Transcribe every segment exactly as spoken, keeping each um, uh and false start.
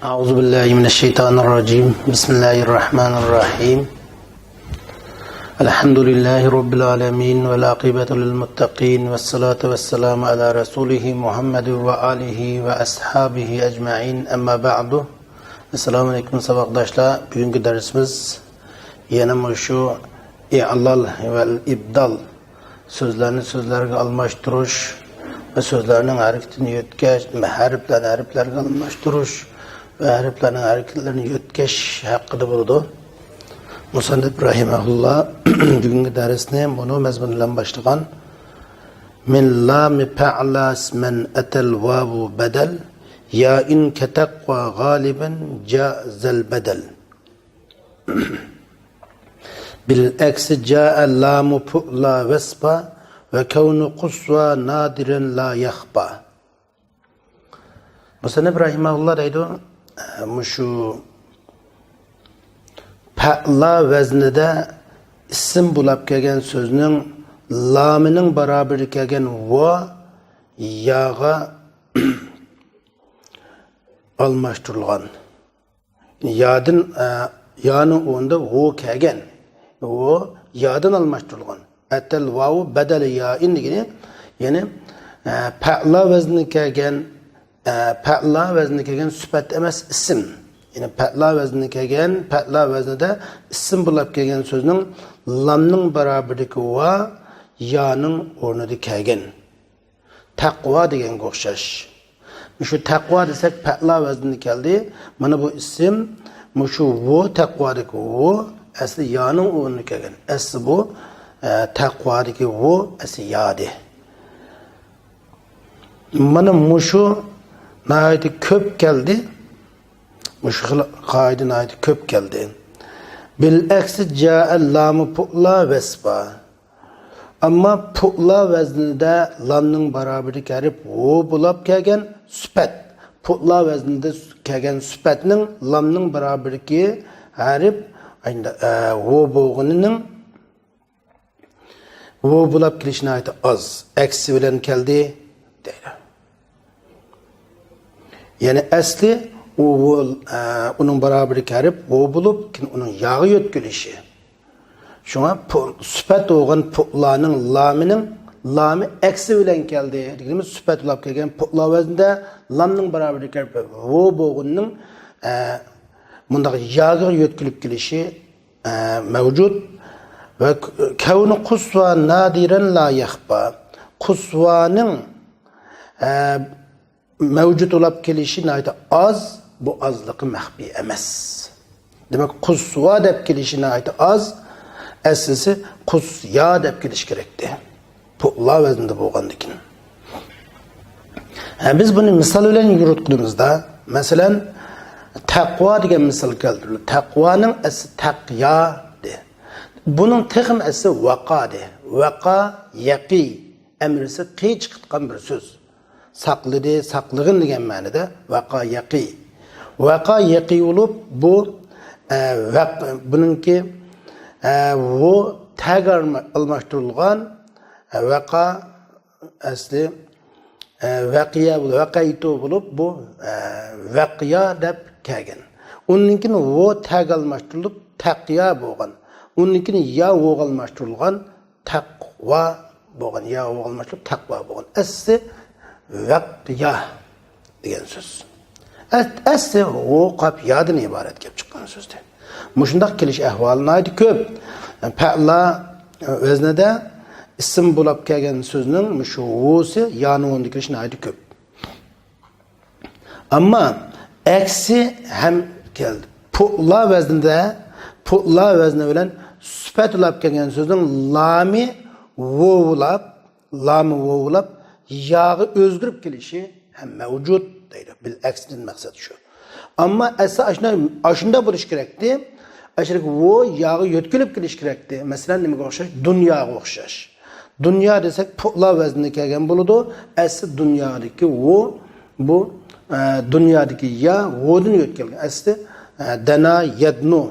أعوذ بالله من الشيطان الرجيم. بسم الله الرحمن الرحيم. الحمد لله رب العالمين، والعاقبة للمتقين، والصلاة والسلام على رسوله محمد وآله وأصحابه أجمعين. أما بعد. السلام عليكم ساۋاقداشلار. بۈگۈنكى دەرسىمىز يەنە مۇشۇ ئىئلال ۋە ئىبدال، سۆزلەرنى سۆزلەرگە ئالماشتۇرۇش ۋە سۆزلەرنىڭ ھەرىكىتىنى يۆتكەش، ھەرپلەرنى ھەرپلەرگە ئالماشتۇرۇش ۋە ھەرپلەرنىڭ ھەرىكەتلىرىنى يۆتكەش ھەققىدە بولىدۇ. مۇسەننىپ رەھىمەھۇللا بۈگۈنكى دەرسنى مۇنۇ مەزمۇن بىلەن باشلىغان: من لام فعلا من أتى الواو بدل، يا إن كتقوى غالبا جاز البدل. بالعكس جاء لام فعلا وصفا، وكون قصوى نادرا لا يخفى. مۇسەننىپ رەھىمەھۇللا دەيدۇ، مۇشۇ پەئلا ۋەزنىدە ئىسىم بولاپ كەلگەن سۆزنىڭ لامىنىڭ بارابىرىگە كەلگەن ۋا ياغا ئالماشتۇرۇلغان. يادىن، ئە، يانىڭ ئورنىدا ۋو كەلگەن. ۋو يادىن ئالماشتۇرۇلغان. ئەتەل ۋاۋۇ بەدەلى يائىن دېگىنى، يەنى، ئە، پەئلا ۋەزنىگە كەلگەن، ئە، پەئلا ۋەزنىگە كەلگەن سۈپەت ئەمەس، ئىسىم. يەنى پەئلا ۋەزنىگە كەلگەن، پەئلا ۋەزنىدە ئىسىم بولاپ كەلگەن سۆزنىڭ لامنىڭ بارابىرىدىكى ۋا يانىڭ ئورنىدا كەلگەن. تەقۋا دېگەنگە ئوخشاش. مۇشۇ تەقۋا دېسەك، پەئلا ۋەزنىدە كەلدى. مانا بۇ ئىسىم، مۇشۇ ۋو، تەقۋادىكى ۋو، ئەسلى يانىڭ ئورنىدا كەلگەن. ئەسلى بۇ، ئە، تەقۋادىكى ۋو، ئەسلى يادى. مانا مۇشۇ ناھايىتى كۆپ كەلدى. مۇشۇ خىل قائىدە ناھايىتى كۆپ كەلدى. بالعكس جاء لام فعلا وصفا. ئەمما پۇئلا ۋەزنىدە لامنىڭ بارابىرىدىكى ھەرپ ۋو بولاپ كەلگەن سۈپەت. پۇئلا ۋەزنىدە كەلگەن سۈپەتنىڭ لامنىڭ بارابىرىدىكى ھەرپ، ئە، ۋو بولغىنىنىڭ ۋو بولاپ كېلىشى ناھايىتى ئاز. ئەكسى بىلەن كەلدى دەيدۇ. يەنى ئەسلى ئۇ، ئۇ، ئە، ئۇنىڭ بارابىرىدىكى ھەرپ ۋو بولۇپ، كېيىن ئۇنىڭ ياغا يۆتكىلىشى. شۇڭا پۇ-، سۈپەت بولغان پۇئلانىڭ لامىنىڭ لامى ئەكسى بىلەن كەلدى دېگىنىمىز، سۈپەت بولاپ كەلگەن پۇئلا ۋەزنىدە لامنىڭ بارابىرىدىكى ھەرپ ۋو بولغىنىنىڭ، ئە، مۇنداق ياغا يۆتكىلىپ كېلىشى، ئە، مەۋجۇت. ۋە كەۋنى قۇسۋا نادىرەن لا يەخپا. قۇسۋانىڭ، ئە، مەۋجۇت بولاپ كېلىشى ناھايىتى ئاز، بۇ ئازلىقى مەخپىي ئەمەس. دېمەك، قۇسۋا دەپ كېلىشى ناھايىتى ئاز، ئەسلىسى قۇسيا دەپ كېلىشى كېرەكتى. پۇئلا ۋەزنىدە بولغاندىكىن. ھە، بىز بۇنى مىسال بىلەن يورۇتقىنىمىزدا، مەسىلەن، تەقۋا دېگەن مىسال كەلتۈرۈلدى. تەقۋانىڭ ئەسلى تەقيا دە. بۇنىڭ تېخىمۇ ئەسلى ۋەقا دە. ۋەقا، يەقى، ئەمرىسى قى چىقىتقان بىر سۆز. ساقلىدى، ساقلىغىن دېگەن مەنىدە ۋەقا يەقى. ۋەقا يەقى بولۇپ، بۇ، ئە، ۋەق-، بۇنىڭكى، ئە، ۋۇ تەگە ئالما-، ئالماشتۇرۇلغان، ئە، ۋەقا ئەسلى، ئە، ۋەقىيە بول-، ۋەقەيتۇ بولۇپ، بۇ، ئە، ۋەقىيا دەپ كەلگەن. ئۇندىن كېيىن ۋۇ تەگە ئالماشتۇرۇلۇپ، تەقىيا بولغان. ئۇندىن كېيىن يا ۋۇغا ئالماشتۇرۇلغان، تەقۋا بولغان، يا ۋۇغا ئالماشتۇرۇپ تەقۋا بولغان. ئەسلى ۋەقيا دېگەن سۆز. ئەس-، ئەسلى ۋۇ قاپ يادىن ئىبارەت كېلىپ چىققان سۆزدى. مۇشۇنداق كېلىش ئەھۋالى ناھايىتى كۆپ. پەئلا ۋەزنىدە ئىسىم بولاپ كەلگەن سۆزنىڭ مۇشۇ ۋۇسى يانىڭ ئورنىدا كېلىشى ناھايىتى كۆپ. ئەمما ئەكسى ھەم كەلدى. پۇئلا ۋەزنىدە، پۇئلا ۋەزنى بىلەن سۈپەت بولاپ كەلگەن سۆزنىڭ لامى ۋوۋلاپ، لامى ۋوۋلاپ، ياغا ئۆزگىرىپ كېلىشى ھەم مەۋجۇت دەيدۇ. بىل ئەكسىدىن مەقسەت شۇ. ئەمما ئەسلى ئاشۇنداق، ئاشۇنداق بولۇشى كېرەكتى. ئاشۇنداق ۋو ياغا يۆتكىلىپ كېلىشى كېرەكتى. مەسىلەن، نېمىگە ئوخشاش؟ دۇنياغا ئوخشاش. دۇنيا دېسەك، پۇئلا ۋەزنىدە كەلگەن بولىدۇ. ئەسلى دۇنيادىكى ۋۇ، بۇ، ئە، دۇنيادىكى يا ۋۇدىن يۆتكەلگەن. ئەسلى، ئە، دەنا يەدنۇ.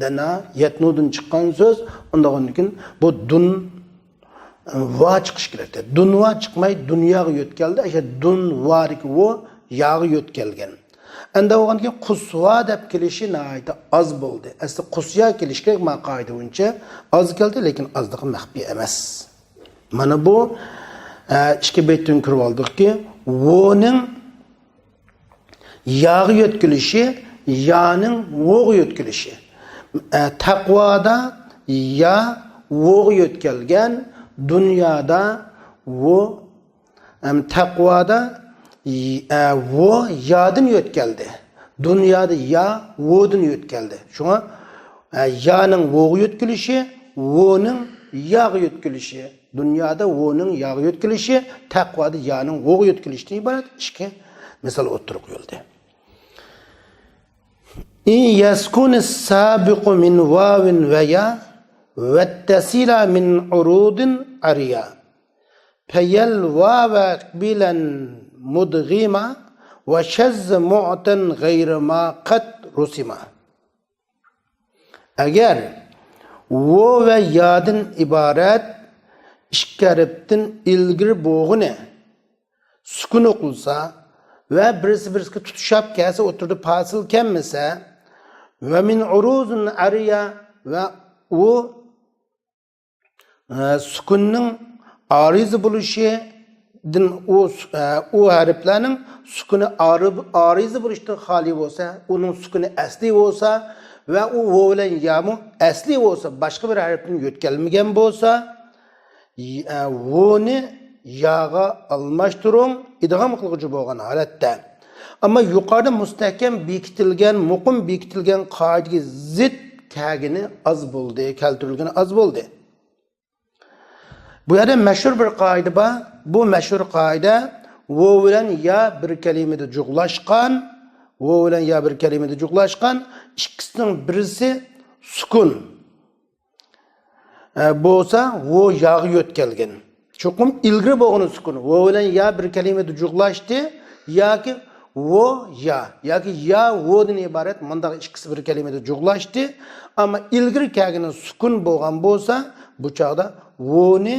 دەنا يەتنۇدىن چىققان سۆز. ئۇنداق ئاندىن كېيىن بۇ دۇن، ئە، ۋا چىقىش كېرەكتى. دۇنۋا چىقماي دۇنياغا يۆتكەلدى. ئەشە دۇنۋادىكى ۋۇ ياغا يۆتكەلگەن. ئەندى بولغاندىكىن قۇسۋا دەپ كېلىشى ناھايىتى ئاز بولدى. ئەسلى قۇسيا كېلىشى كېرەك، مانا قائىدە بويىچە ئاز كەلدى، لېكىن ئازلىقى مەخپىي ئەمەس. مانا بۇ، ئە، ئىككى بەيتتىن كۆرۈۋالدۇقكى، ۋونىڭ ياغا يۆتكىلىشى، يانىڭ ۋوغا يۆتكىلىشى. ئە، تەقۋادا يا ۋوغا يۆتكەلگەن، دۇنيادا ۋو، ئەم، تەقۋادا ي-، ئە، ۋو يادىن يۆتكەلدى. دۇنيادا يا ۋودىن يۆتكەلدى. شۇڭا، ئە، يانىڭ ۋوغا يۆتكىلىشى، ۋونىڭ ياغا يۆتكىلىشى. دۇنيادا ۋونىڭ ياغا يۆتكىلىشى، تەقۋادا يانىڭ ۋوغا يۆتكىلىشىدىن ئىبارەت ئىككى مىسال ئوتتۇرىغا قويۇلدى. إن يسكن السابق من واو ويا، واتصلا من عروض عريا، فيا الواو اقبلا مدغما، وشذ معتى غير ما قد رسما. ئەگەر ۋو ۋە يادىن ئىبارەت ئىككى ھەرپتىن ئىلگىرى بوغىنى سۈكۈن ئوقۇلسا ۋە بىرسى بىرسىگە تۇتىشاپ كەلسە، ئوتتۇرىدا پاسىل كەلمىسە، ۋە مىن ئۇرۇزىن ئەرىيا، ۋە ئۇ، ئە، سۈكۈننىڭ ئارىزى بولۇشىدىن، ئۇ، ئە، ئۇ ھەرپلەرنىڭ سۈكۈنى ئارى-، ئارىزى بولۇشتىن خالىي بولسا، ئۇنىڭ سۈكۈنى ئەسلىي بولسا ۋە ئۇ ۋو بىلەن يامۇ ئەسلىي بولسا، باشقا بىر ھەرپتىن يۆتكەلمىگەن بولسا، ي-، ئە، ۋونى ياغا ئالماشتۇرۇڭ، ئىدغام قىلغۇچى بولغان ھالەتتە. ئەمما يۇقىرىدا مۇستەھكەم بېكىتىلگەن، مۇقىم بېكىتىلگەن قائىدىگە زىت كەلگىنى ئاز بولدى، كەلتۈرۈلگىنى ئاز بولدى. بۇ يەردە مەشھۇر بىر قائىدە بار. بۇ مەشھۇر قائىدە ۋو بىلەن يا بىر كەلىمىدە جۇغلاشقان، ۋو بىلەن يا بىر كەلىمىدە جۇغلاشقان، ئىككىسىنىڭ بىرسى سۈكۈن. ئە، بولسا ۋو ياغا يۆتكەلگەن. چوقۇم ئىلگىرى بولغىنى سۈكۈن. ۋو بىلەن يا بىر كەلىمىدە جۇغلاشتى ياكى ۋو يا ياكى يا ۋودىن ئىبارەت مۇنداق ئىككىسى بىر كەلىمىدە جۇغلاشتى. ئەمما ئىلگىرى كەلگىنى سۈكۈن بولغان بولسا، بۇ چاغدا ۋونى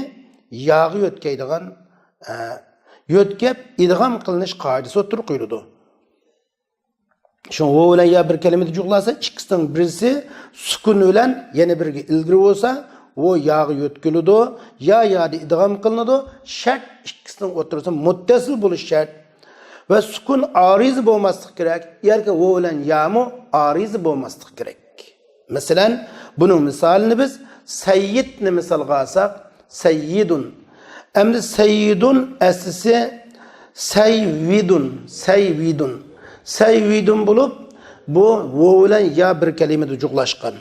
ياغا يۆتكەيدىغان، ئە، يۆتكەپ ئىدغام قىلىنىش قائىدىسى ئوتتۇرىغا قويۇلىدۇ. شۇڭا ۋو بىلەن يا بىر كەلىمىدە جۇغلانسا، ئىككىسىنىڭ بىرسى سۈكۈن بىلەن يەنە بىرىگە ئىلگىرى بولسا، ۋو ياغا يۆتكىلىدۇ، يا يادا ئىدغام قىلىنىدۇ. شەرت ئىككىسىنىڭ ئوتتۇرىسى مۇتتەسىل بولۇش شەرت. ۋە سۈكۈن ئارىزى بولماسلىقى كېرەك، ياكى ۋو بىلەن يامۇ ئارىزى بولماسلىقى كېرەك. مەسىلەن، بۇنىڭ مىسالىنى بىز سەييىدنى مىسالغا ئالساق، سەييىدۇن. ئەمدى سەييىدۇن ئەسلىسى سەيۋىدۇن، سەيۋىدۇن. سەيۋىدۇن بولۇپ، بۇ ۋو بىلەن يا بىر كەلىمىدە جۇغلاشقان.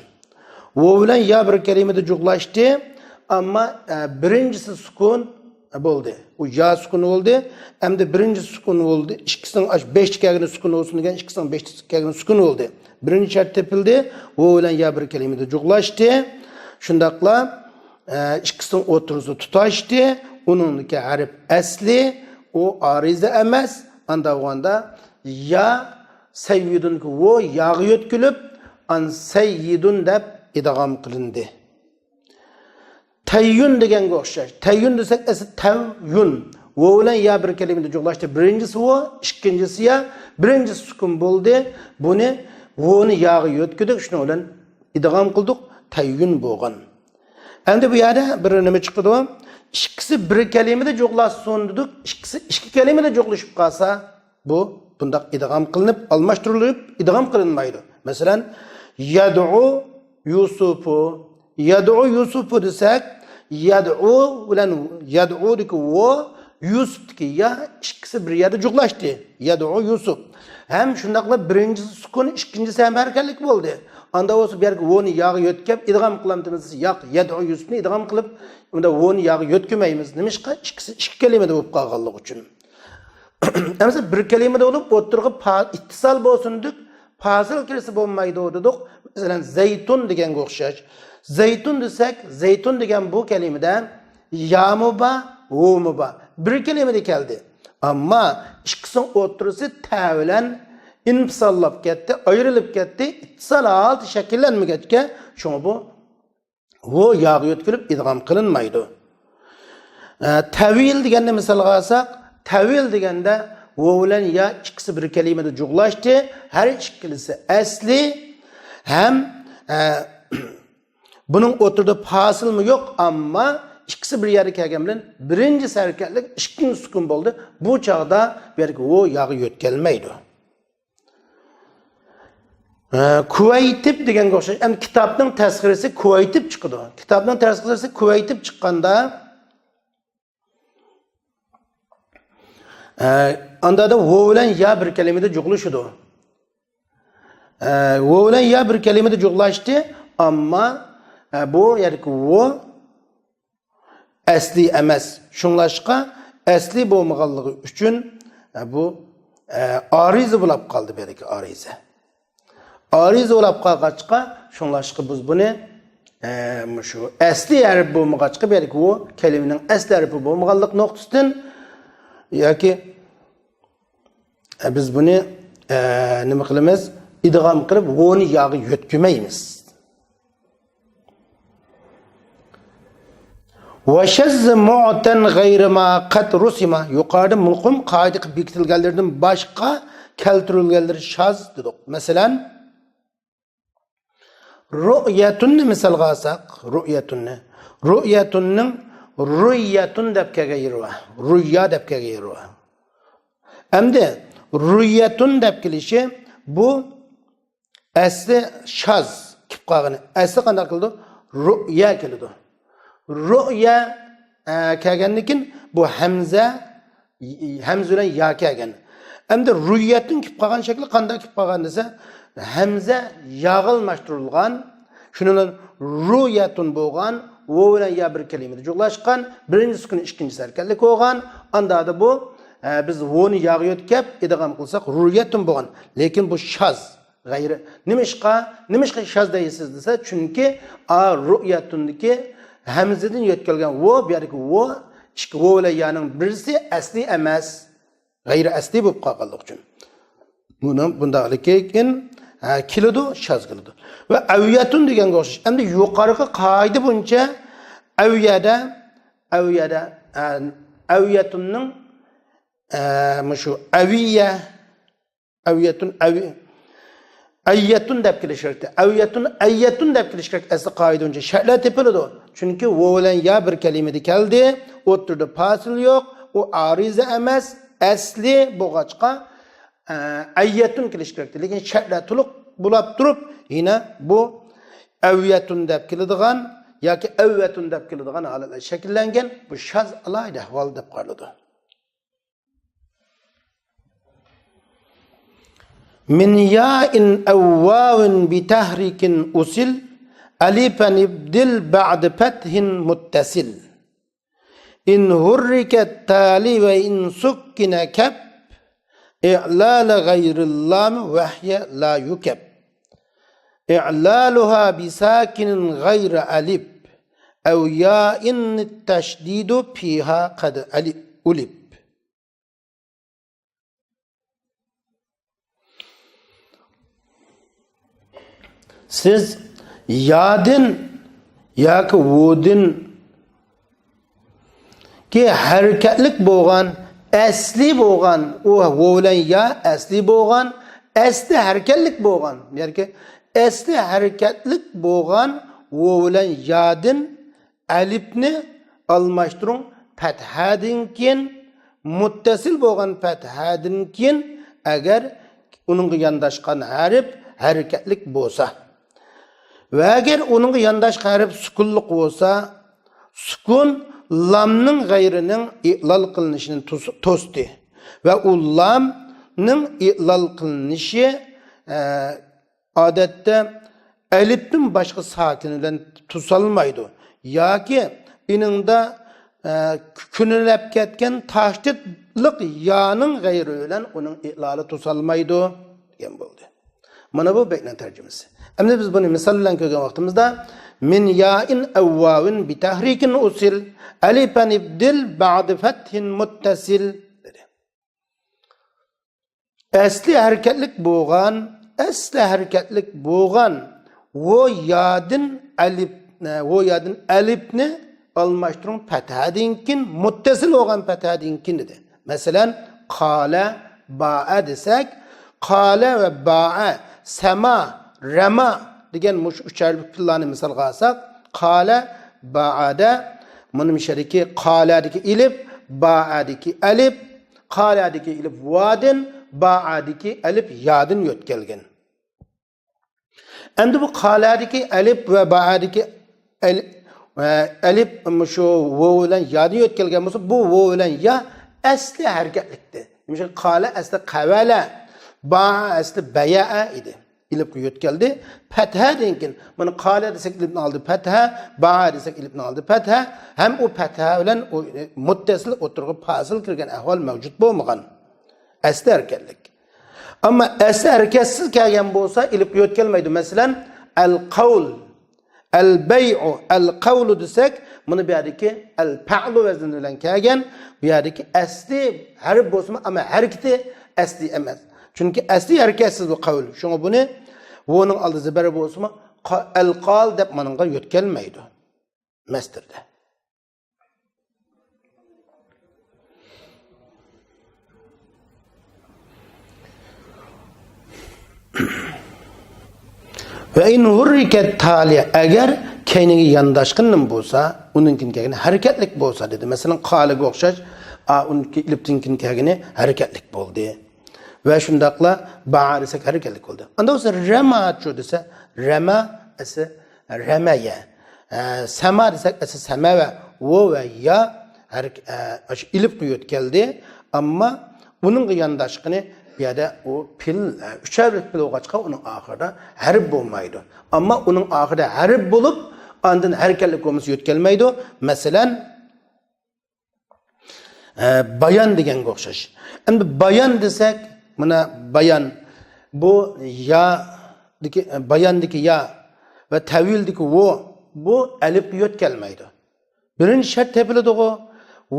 ۋو بىلەن يا بىر كەلىمىدە جۇغلاشتى، ئەمما، ئە، بىرىنچىسى سۈكۈن، ئە، بولدى. ئۇ يا سۈكۈن بولدى، ئەمدى بىرىنچىسى سۈكۈن بولدى. ئىككىسىنىڭ ئاش-، بەشتە كەلگىنى سۈكۈن بولسۇن دېگەن، ئىككىسىنىڭ بەشتە كەلگىنى سۈكۈن بولدى. بىرىنچى شەرت تېپىلدى، ۋو بىلەن يا بىر كەلىمىدە جۇغلاشتى. شۇنداقلا، ئە، ئىككىسىنىڭ ئوتتۇرىسى تۇتاشتى. ئۇنىڭدىكى ھەرپ ئەسلى، ئۇ ئارىزە ئەمەس. ئاندا بولغاندا يا سەييىدۇنكى ۋو ياغا يۆتكىلىپ، ئان سەييىدۇن دەپ ئىدغام قىلىندى. تەييۇن دېگەنگە ئوخشاش. تەييۇن دېسەك، ئەسلى تەۋيۇن. ۋو بىلەن يا بىر كەلىمىدە جۇغلاشتى. بىرىنچىسى ۋو، ئىككىنچىسى يا، بىرىنچىسى سۈكۈن بولدى. بۇنى، ۋونى ياغا يۆتكىدۇق، شۇنىڭ بىلەن ئىدغام قىلدۇق، تەييۇن بولغان. ئەمدى بۇ يەردە بىر نېمە چىقىدۇ؟ ئىككىسى بىر كەلىمىدە جۇغلاشسۇن دېدۇق، ئىككىسى ئىككى كەلىمىدە جۇغلىشىپ قالسا، بۇ بۇنداق ئىدغام قىلىنىپ، ئالماشتۇرۇلۇپ ئىدغام قىلىنمايدۇ. مەسىلەن، يەدئۇ يۇسۇپۇ. يەدئۇ يۇسۇپۇ دېسەك، يەدئۇ بىلەن يەدئۇدىكى ۋو، يۇسۇپتىكى يا ئىككىسى بىر يەردە جۇغلاشتى. يەدئۇ يۇسۇپ. ھەم شۇنداقلا بىرىنچىسى سۈكۈن، ئىككىنچىسى ھەم ھەرىكەتلىك بولدى. ئاندا بولسا بۇ يەرگە ۋونى ياغا يۆتكەپ ئىدغام قىلامتىمىز دېسە، ياق، يەدئۇ يۇسۇپنى ئىدغام قىلىپ، ئۇندا ۋونى ياغا يۆتكىمەيمىز. نېمىشقا؟ ئىككىسى ئىككى كەلىمىدە بولۇپ قالغانلىقى ئۈچۈن. ئەمىسە بىر كەلىمىدە بولۇپ، ئوتتۇرىغا پا-، ئىتتىسال بولسۇن دېدۇق، پاسىل كىرسە بولمايدۇ دېدۇق. مەسىلەن، زەيتۇن دېگەنگە ئوخشاش. زەيتۇن دېسەك، زەيتۇن دېگەن بۇ كەلىمىدە يامۇ بار، ۋومۇ بار. بىر كەلىمىدە كەلدى. ئەمما ئىككىسىنىڭ ئوتتۇرىسى تە بىلەن ئىنپىساللاپ كەتتى، ئايرىلىپ كەتتى. ئىتتىسال ھالىتى شەكىللەنمىگەچكە، شۇڭا بۇ ۋو ياغا يۆتكىلىپ ئىدغام قىلىنمايدۇ. ئە، تەۋىل دېگەننى مىسالغا ئالساق، تەۋىل دېگەندە ۋو بىلەن يا ئىككىسى بىر كەلىمىدە جۇغلاشتى. ھەر ئىككىلىسى ئەسلى ھەم، ئە، بۇنىڭ ئوتتۇرىدا پاسىلمۇ يوق، ئەمما ئىككىسى بىر يەرگە كەلگەن بىلەن بىرىنچىسى ھەرىكەتلىك، ئىككىنچىسى سۈكۈن بولدى. بۇ چاغدا بۇ يەرگە ۋو ياغا يۆتكەلمەيدۇ. ئە، كۇۋەيتىپ دېگەنگە ئوخشاش. ئەمدى كىتابنىڭ تەسخىرىسى كۇۋەيتىپ چىقىدۇ. كىتابنىڭ تەسخىرىسى كۇۋەيتىپ چىققاندا، ئە، ئاندا ۋو بىلەن يا بىر كەلىمىدە جۇغلىشىدۇ. ئە، ۋو بىلەن يا بىر كەلىمىدە جۇغلاشتى، ئەمما، ئە، بۇ يەردىكى ۋو ئەسلى ئەمەس. شۇڭلاشقا ئەسلى بولمىغانلىقى ئۈچۈن، ئە، بۇ، ئە، ئارىزە بولاپ قالدى، بۇ يەردىكى ئارىزە. ئارىزە بولاپ قالغاچقا، شۇڭلاشقا بىز بۇنى، ئە، مۇشۇ ئەسلى ھەرپ بولمىغاچقا، بەلكى ئۇ كەلىمىنىڭ ئەسلى ھەرپى بولمىغانلىق نۇقتىسىدىن ياكى، ئە، بىز بۇنى، ئە، نېمە قىلىمىز؟ ئىدغام قىلىپ، ۋونى ياغا يۆتكىمەيمىز. ۋەشەززە مۇئتەن غەيرىما قەد رۇسىما. يۇقىرىدا مۇقىم قائىدە قىلىپ بېكىتىلگەنلىرىدىن باشقا كەلتۈرۈلگەنلىرى شاز دېدۇق. مەسىلەن، رۇئيەتۇننى مىسالغا ئالساق، رۇئيەتۇننى. رۇئيەتۇننىڭ رۇييەتۇن دەپ كەلگەن يېرى بار. رۇييا دەپ كەلگەن يېرى بار. ئەمدى رۇييەتۇن دەپ كېلىشى بۇ ئەسلى شاز كېلىپ قالغىنى. ئەسلى قانداق كېلىدۇ؟ رۇئيە كېلىدۇ. رۇئيە، ئە، كەلگەندىن كېيىن بۇ ھەمزە، ھەمزە بىلەن يا كەلگەن. ئەمدى رۇئيەتتىن كېلىپ قالغان شەكلى قانداق كېلىپ قالغان دېسە، ھەمزە ياغا ئالماشتۇرۇلغان، شۇنىڭ بىلەن رۇئيەتۇن بولغان، ۋو بىلەن يا بىر كەلىمىدە جۇغلاشقان، بىرىنچى سۈكۈن ئىككىنچى ھەرىكەتلىك بولغان، ئاندا بۇ، ئە، بىز ۋونى ياغا يۆتكەپ ئىدغام قىلساق، رۇئيەتۇن بولغان. لېكىن بۇ شاز. غەيرى. نېمىشقا، نېمىشقا شاز دەيسىز دېسە، چۈنكى ئا رۇئيەتۇندىكى ھەمزىدىن يۆتكەلگەن ۋو، بۇ يەردىكى ۋو، ئىككى ۋو بىلەن يانىڭ بىرسى ئەسلى ئەمەس، غەيرىي ئەسلىي بولۇپ قالغانلىقى ئۈچۈن. بۇنىڭ بۇنداقلىكى كېيىن، ھە، كېلىدۇ، شاز كېلىدۇ. ۋە ئەۋيەتۇن دېگەنگە ئوخشاش. ئەمدى يۇقىرىقى قائىدە بويىچە ئەۋيەدە، ئەۋيەدە، ئە، ئەۋيەتۇننىڭ، ئە، مۇشۇ ئەۋىيە، ئەۋيەتۇن، ئەۋ-، ئەييەتۇن دەپ كېلىش كېرەك. ئەۋيەتۇن، ئەييەتۇن دەپ كېلىش كېرەك. ئەسلى قائىدە بويىچە شەرتلەر تېپىلىدۇ. چۈنكى ۋو بىلەن يا بىر كەلىمىدە كەلدى. ئوتتۇرىدا پاسىل يوق. ئۇ ئارىزە ئەمەس، ئەسلى بولغاچقا، ئە، ئەييەتۇن كېلىش كېرەك. لېكىن شەرتلەر تولۇق بولاپ تۇرۇپ، يەنە بۇ ئەۋيەتۇن دەپ كېلىدىغان ياكى ئەۋۋەتۇن دەپ كېلىدىغان ھالەتلەر شەكىللەنگەن. بۇ شاز ئالاھىدە ئەھۋال دەپ قارىلىدۇ. من ياء أو واو بتحريك أصل، ألفا أبدل بعد فتح متصل. إن حرك تالي وإن سكن كب، إعلال غير اللام وهي لا يكب. إعلالها بساكن غير ألف، أو ياء التشديد فيها قد ألف، ألف. سىز يادىن ياكى ۋۇدىن كى ھەرىكەتلىك بولغان، ئەسلى بولغان، ئۇ ۋۇ بىلەن يا ئەسلى بولغان، ئەسلى ھەرىكەتلىك بولغان، ياكى ئەسلى ھەرىكەتلىك بولغان ۋۇ بىلەن يادىن ئەلىپنى ئالماشتۇرۇڭ پەتھەدىن كېيىن، مۇتتەسىل بولغان پەتھەدىن كېيىن، ئەگەر ئۇنىڭغا يانداشقان ھەرپ ھەرىكەتلىك بولسا ۋە ئەگەر ئۇنىڭغا يانداشقان ھەرپ سۈكۈنلۈك بولسا، سۈكۈن لامنىڭ غەيرىنىڭ ئىلال قىلىنىشىنى توس-، توستى ۋە ئۇ لامنىڭ ئىلال قىلىنىشى، ئە، ئادەتتە ئەلىپتىن باشقا ساكىن بىلەن توسالمايدۇ ياكى ئېنىڭدا، ئە، كۈنىلەپ كەتكەن تاشدىدلىق يانىڭ غەيرى بىلەن ئۇنىڭ ئىلالى توسالمايدۇ دېگەن بولدى. مانا بۇ بەيتنىڭ تەرجىمىسى. ئەمدى بىز بۇنى مىسال بىلەن كۆرگەن ۋاقتىمىزدا، من ياء أو واو بتحريك أصل، ألفا أبدل بعد فتح متصل دېدى. ئەسلى ھەرىكەتلىك بولغان، ئەسلى ھەرىكەتلىك بولغان ۋۇ يادىن ئەلىپ، ۋۇ يادىن ئەلىپنى ئالماشتۇرۇڭ پەتھەدىن كېيىن، مۇتتەسىل بولغان پەتھەدىن كېيىن دېدى. مەسىلەن، قال، باء دېسەك، قال ۋە باء، سەما، رەما دېگەن مۇشۇ ئۈچ ھەرپلىك پېئىللارنى مىسالغا ئالساق، قال، باءدا، مۇنى مۇشۇ يەردىكى قالەدىكى ئېلىپ، باءدىكى ئەلىپ، قالەدىكى ئېلىپ ۋادىن، باءدىكى ئەلىپ يادىن يۆتكەلگەن. ئەمدى بۇ قالەدىكى ئەلىپ ۋە باءدىكى ئەل-، ئە، ئەلىپ مۇشۇ ۋو بىلەن يادىن يۆتكەلگەن بولسا، بۇ ۋو بىلەن يا ئەسلى ھەرىكەتلىكتى. نېمىشقا قالە ئەسلى قەۋەلە، باء ئەسلى بەيەئە ئىدى. ئېلىپقا يۆتكەلدى. پەتھەدىن كېيىن، مانا قالە دېسەك ئېلىپنىڭ ئالدى پەتھە، باء دېسەك ئېلىپنىڭ ئالدى پەتھە، ھەم ئۇ پەتھە بىلەن ئۇ مۇتتەسىل ئوتتۇرىغا پاسىل كىرگەن ئەھۋال مەۋجۇت بولمىغان. ئەسلى ھەرىكەتلىك. ئەمما ئەسلى ھەرىكەتسىز كەلگەن بولسا، ئېلىپقا يۆتكەلمەيدۇ. مەسىلەن، ئەل قەۋل، ئەل بەيئۇ، ئەل قەۋلۇ دېسەك، مانا بۇ يەردىكى ئەل پەئلۇ ۋەزنى بىلەن كەلگەن، بۇ يەردىكى ئەسلى ھەرپ بولسىمۇ، ئەمما ھەرىكىتى ئەسلى ئەمەس. چۈنكى ئەسلى ھەرىكەتسىز بۇ قەۋل. شۇڭا بۇنى ۋونىڭ ئالدى زېبەر بولسىمۇ، قا-، ئەل قال دەپ مانىڭغا يۆتكەلمەيدۇ. مەستۇردە. ۋە ئىن ھۇررىكەت تالىيە، ئەگەر كەينىگە يانداشقىنىم بولسا، ئۇنىڭ كېيىن كەلگىنى ھەرىكەتلىك بولسا دېدى. مەسىلەن، قالىگە ئوخشاش، ئا، ئۇنىڭكى ئېلىپتىن كېيىن كەلگىنى ھەرىكەتلىك بولدى. ۋە شۇنداقلا باء دېسەك ھەرىكەتلىك بولدى. ئاندا بولسا رەماچۇ دېسە، رەما ئەسلى رەمەيە. ئە، سەما دېسەك ئەسلى سەمەۋە. ۋو ۋە يا ھەرىك-، ئە، ئاشۇ ئېلىپقا يۆتكەلدى. ئەمما ئۇنىڭغا يانداشقىنى بۇ يەردە ئۇ پېئىل، ئە، ئۈچ ھەرپلىك پېئىل بولغاچقا ئۇنىڭ ئاخىرىدا ھەرپ بولمايدۇ. ئەمما ئۇنىڭ ئاخىرىدا ھەرپ بولۇپ، ئاندىن ھەرىكەتلىك بولمىسا يۆتكەلمەيدۇ. مەسىلەن، ئە، بايان دېگەنگە ئوخشاش. ئەمدى بايان دېسەك، مانا بايان، بۇ يادىكى، باياندىكى يا ۋە تەۋىلدىكى ۋو، بۇ ئەلىپكە يۆتكەلمەيدۇ. بىرىنچى شەرت تېپىلىدىغۇ،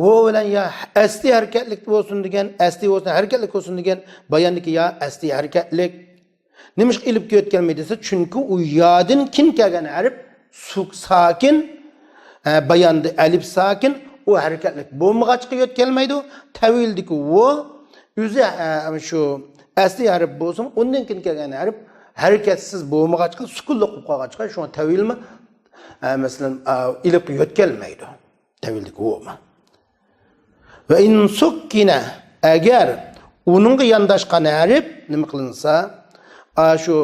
ۋو بىلەن يا ئەسلى ھەرىكەتلىك بولسۇن دېگەن، ئەسلى بولسۇن، ھەرىكەتلىك بولسۇن دېگەن، باياندىكى يا ئەسلى ھەرىكەتلىك. نېمىشقا ئېلىپكە يۆتكەلمەيدۇ دېسە، چۈنكى ئۇ يادىن كېيىن كەلگەن ھەرپ سۇك-، ساكىن، ئە، باياندا ئەلىپ ساكىن، ئۇ ھەرىكەتلىك بولمىغاچقا يۆتكەلمەيدۇ. تەۋىلدىكى ۋو ئۆزى، ئە، شۇ ئەسلى ھەرپ بولسىمۇ، ئۇندىن كېيىن كەلگەن ھەرپ ھەرىكەتسىز بولمىغاچقا، سۈكۈنلۈك بولۇپ قالغاچقا، شۇڭا تەۋىلمۇ، ئە، مەسىلەن، ئە، ئېلىپكە يۆتكەلمەيدۇ. تەۋىلدىكى ۋومۇ. ۋە ئىن سۇككىنە، ئەگەر ئۇنىڭغا يانداشقان ھەرپ نېمە قىلىنسا، ئاشۇ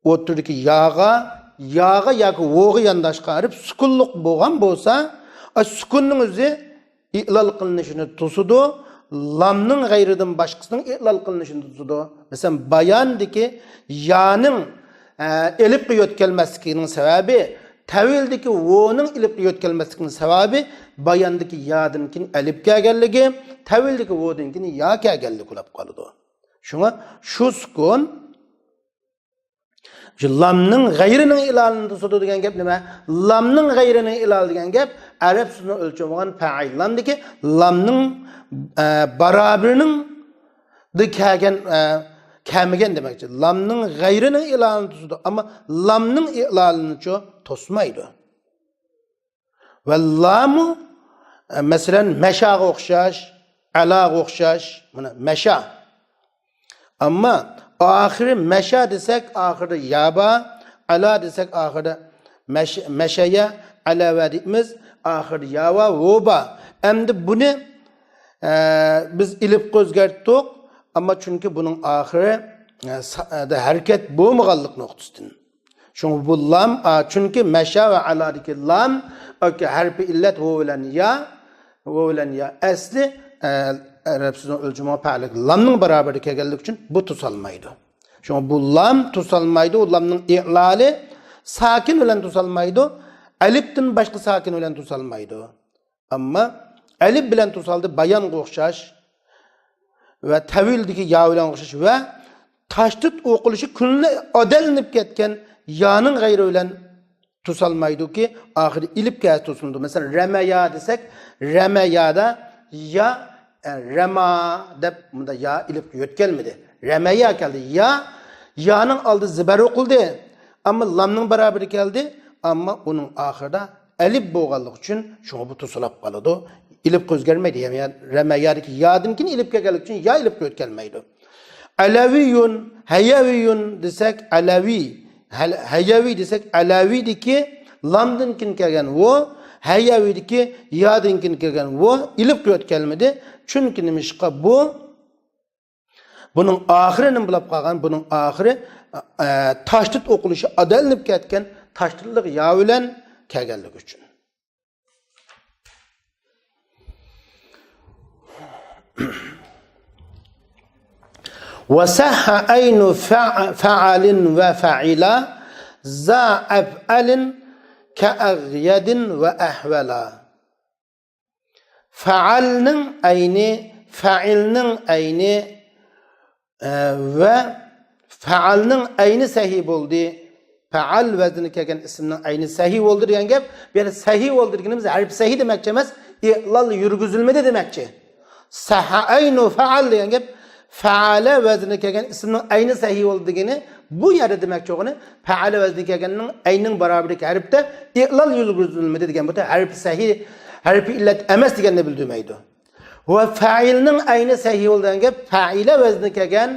ئوتتۇرىدىكى ياغا، ياغا ياكى ۋوغا يانداشقان ھەرپ سۈكۈنلۈك بولغان بولسا، ئاشۇ سۈكۈننىڭ ئۆزى ئىلال قىلىنىشىنى توسىدۇ، لامنىڭ غەيرىدىن باشقىسىنىڭ ئىلال قىلىنىشىنى توسىدۇ. مەسىلەن، باياندىكى يانىڭ، ئە، ئېلىپقا يۆتكەلمەسلىكىنىڭ سەۋەبى، تەۋىلدىكى ۋونىڭ ئېلىپقا يۆتكەلمەسلىكىنىڭ سەۋەبى، باياندىكى يادىن كېيىن ئەلىپ كەلگەنلىكى، تەۋىلدىكى ۋودىن كېيىن يا كەلگەنلىكى بولۇپ قالىدۇ. شۇڭا شۇ سۈكۈن، شۇ لامنىڭ غەيرىنىڭ ئىلالىنى توسىدۇ دېگەن گەپ نېمە؟ لامنىڭ غەيرىنىڭ ئىلالى دېگەن گەپ ئەرەب سۆزىنىڭ ئۆلچىمى بولغان پەئىل لامدىكى لامنىڭ، ئە، بارابىرىنىڭ دا كەلگەن، ئە، كەلمىگەن دېمەكچى. لامنىڭ غەيرىنىڭ ئىلالىنى توسىدۇ، ئەمما لامنىڭ ئىلالىنىچۇ توسمايدۇ. ۋە لامۇ، ئە، مەسىلەن، مەشاغا ئوخشاش، ئەلاغا ئوخشاش، مانا مەشا. ئەمما ئاخىرى مەشا دېسەك، ئاخىرىدا يا بار، ئەلا دېسەك، ئاخىرىدا مەش-، مەشەيە، ئەلەۋە دەيمىز، ئاخىرىدا يا بار، ۋو بار. ئەمدى بۇنى، ئە، بىز ئېلىپقا ئۆزگەرتتۇق، ئەمما چۈنكى بۇنىڭ ئاخىرى، ئە، سا-، ئە، ھەرىكەت بولمىغانلىق نۇقتىسىدىن. شۇڭا بۇ لام، ئا، چۈنكى مەشا ۋە ئەلادىكى لام، ئۆكە ھەرپى ئىللەت ۋو بىلەن يا، ۋو بىلەن يا ئەسلى، ئە، ئەرەب سۆزىنىڭ ئۆلچىمىغا پەئىللىك لامنىڭ بارابىرىدا كەلگەنلىكى ئۈچۈن بۇ توسالمايدۇ. شۇڭا بۇ لام توسالمايدۇ، ئۇ لامنىڭ ئىلالى ساكىن بىلەن توسالمايدۇ، ئەلىپتىن باشقا ساكىن بىلەن توسالمايدۇ. ئەمما ئەلىپ بىلەن توسالدى، بايانغا ئوخشاش ۋە تەۋىلدىكى يا بىلەن ئوخشاش ۋە تاشدىد ئوقۇلۇشى كۈنلەر ئادەللىنىپ كەتكەن يانىڭ غەيرى بىلەن توسالمايدۇكى، ئاخىرى ئېلىپ كەلسە توسۇلىدۇ. مەسىلەن، رەمەيا دېسەك، رەمەيادا يا، ئە، رەما دەپ مۇندا يا ئېلىپ يۆتكەلمىدى. رەمەيا كەلدى. يا، يانىڭ ئالدى زىبەر ئوقۇلدى. ئەمما لامنىڭ بارابىرى كەلدى. ئەمما ئۇنىڭ ئاخىرىدا ئەلىپ بولغانلىقى ئۈچۈن شۇڭا بۇ توسۇلۇپ قالىدۇ. ئېلىپقا ئۆزگەرمەيدۇ. يەنى يا-، رەمە يادىكى يادىن كېيىن ئېلىپكە كەلگەن ئۈچۈن يا ئېلىپقا ئۆتكەلمەيدۇ. ئەلەۋىيۇن، ھەيەۋىيۇن دېسەك، ئەلەۋىي. ھەل-، ھەيەۋىي دېسەك، ئەلەۋىيدىكى لامدىن كېيىن كەلگەن ۋو، ھەيەۋىيدىكى يادىن كېيىن كەلگەن ۋو ئېلىپقا ئۆتكەلمىدى. چۈنكى نېمىشقا بۇ، بۇنىڭ ئاخىرى نېمە بولۇپ قالغان؟ بۇنىڭ ئاخىرى، ئە، تاشدىت ئوقۇلۇشى ئادەتلىنىپ كەتكەن تاشدىتلىق يا بىلەن كەلگەنلىكى ئۈچۈن. وصح عين فع-، فعل وفعلا ذا أفعل كأغيد وأحولا. فەئەلنىڭ ئەينى، فەئىلنىڭ ئەينى، ئە، ۋە فەئەلنىڭ ئەينى سەھىي بولدى. فەئەل ۋەزنىگە كەلگەن ئىسىمنىڭ ئەينى سەھىي بولدى دېگەن گەپ. بۇ يەردە سەھىي بولدى دېگىنىمىز ھەرپى سەھىي دېمەكچى ئەمەس، ئېلال يۈرگۈزۈلمىدى دېمەكچى. سەھە ئەينۇ فەئەل دېگەن گەپ، فەئەلە ۋەزنىگە كەلگەن ئىسىمنىڭ ئەينى سەھىي بولدى دېگىنى، بۇ يەردە دېمەكچى بولغىنى، پەئەلە ۋەزنىگە كەلگەننىڭ ئەينىڭ باراۋىرىدىكى ھەرپتە ئېلال يۈرگۈزۈلمىدى دېگەن بۇ ھەرپى سەھىي، ھەرپى ئىللەت ئەمەس دېگەننى بىلدۈرمەيدۇ. ۋە فەئىلنىڭ ئەينى سەھىي بولىدىغان گەپ، فەئىلە ۋەزنىگە كەلگەن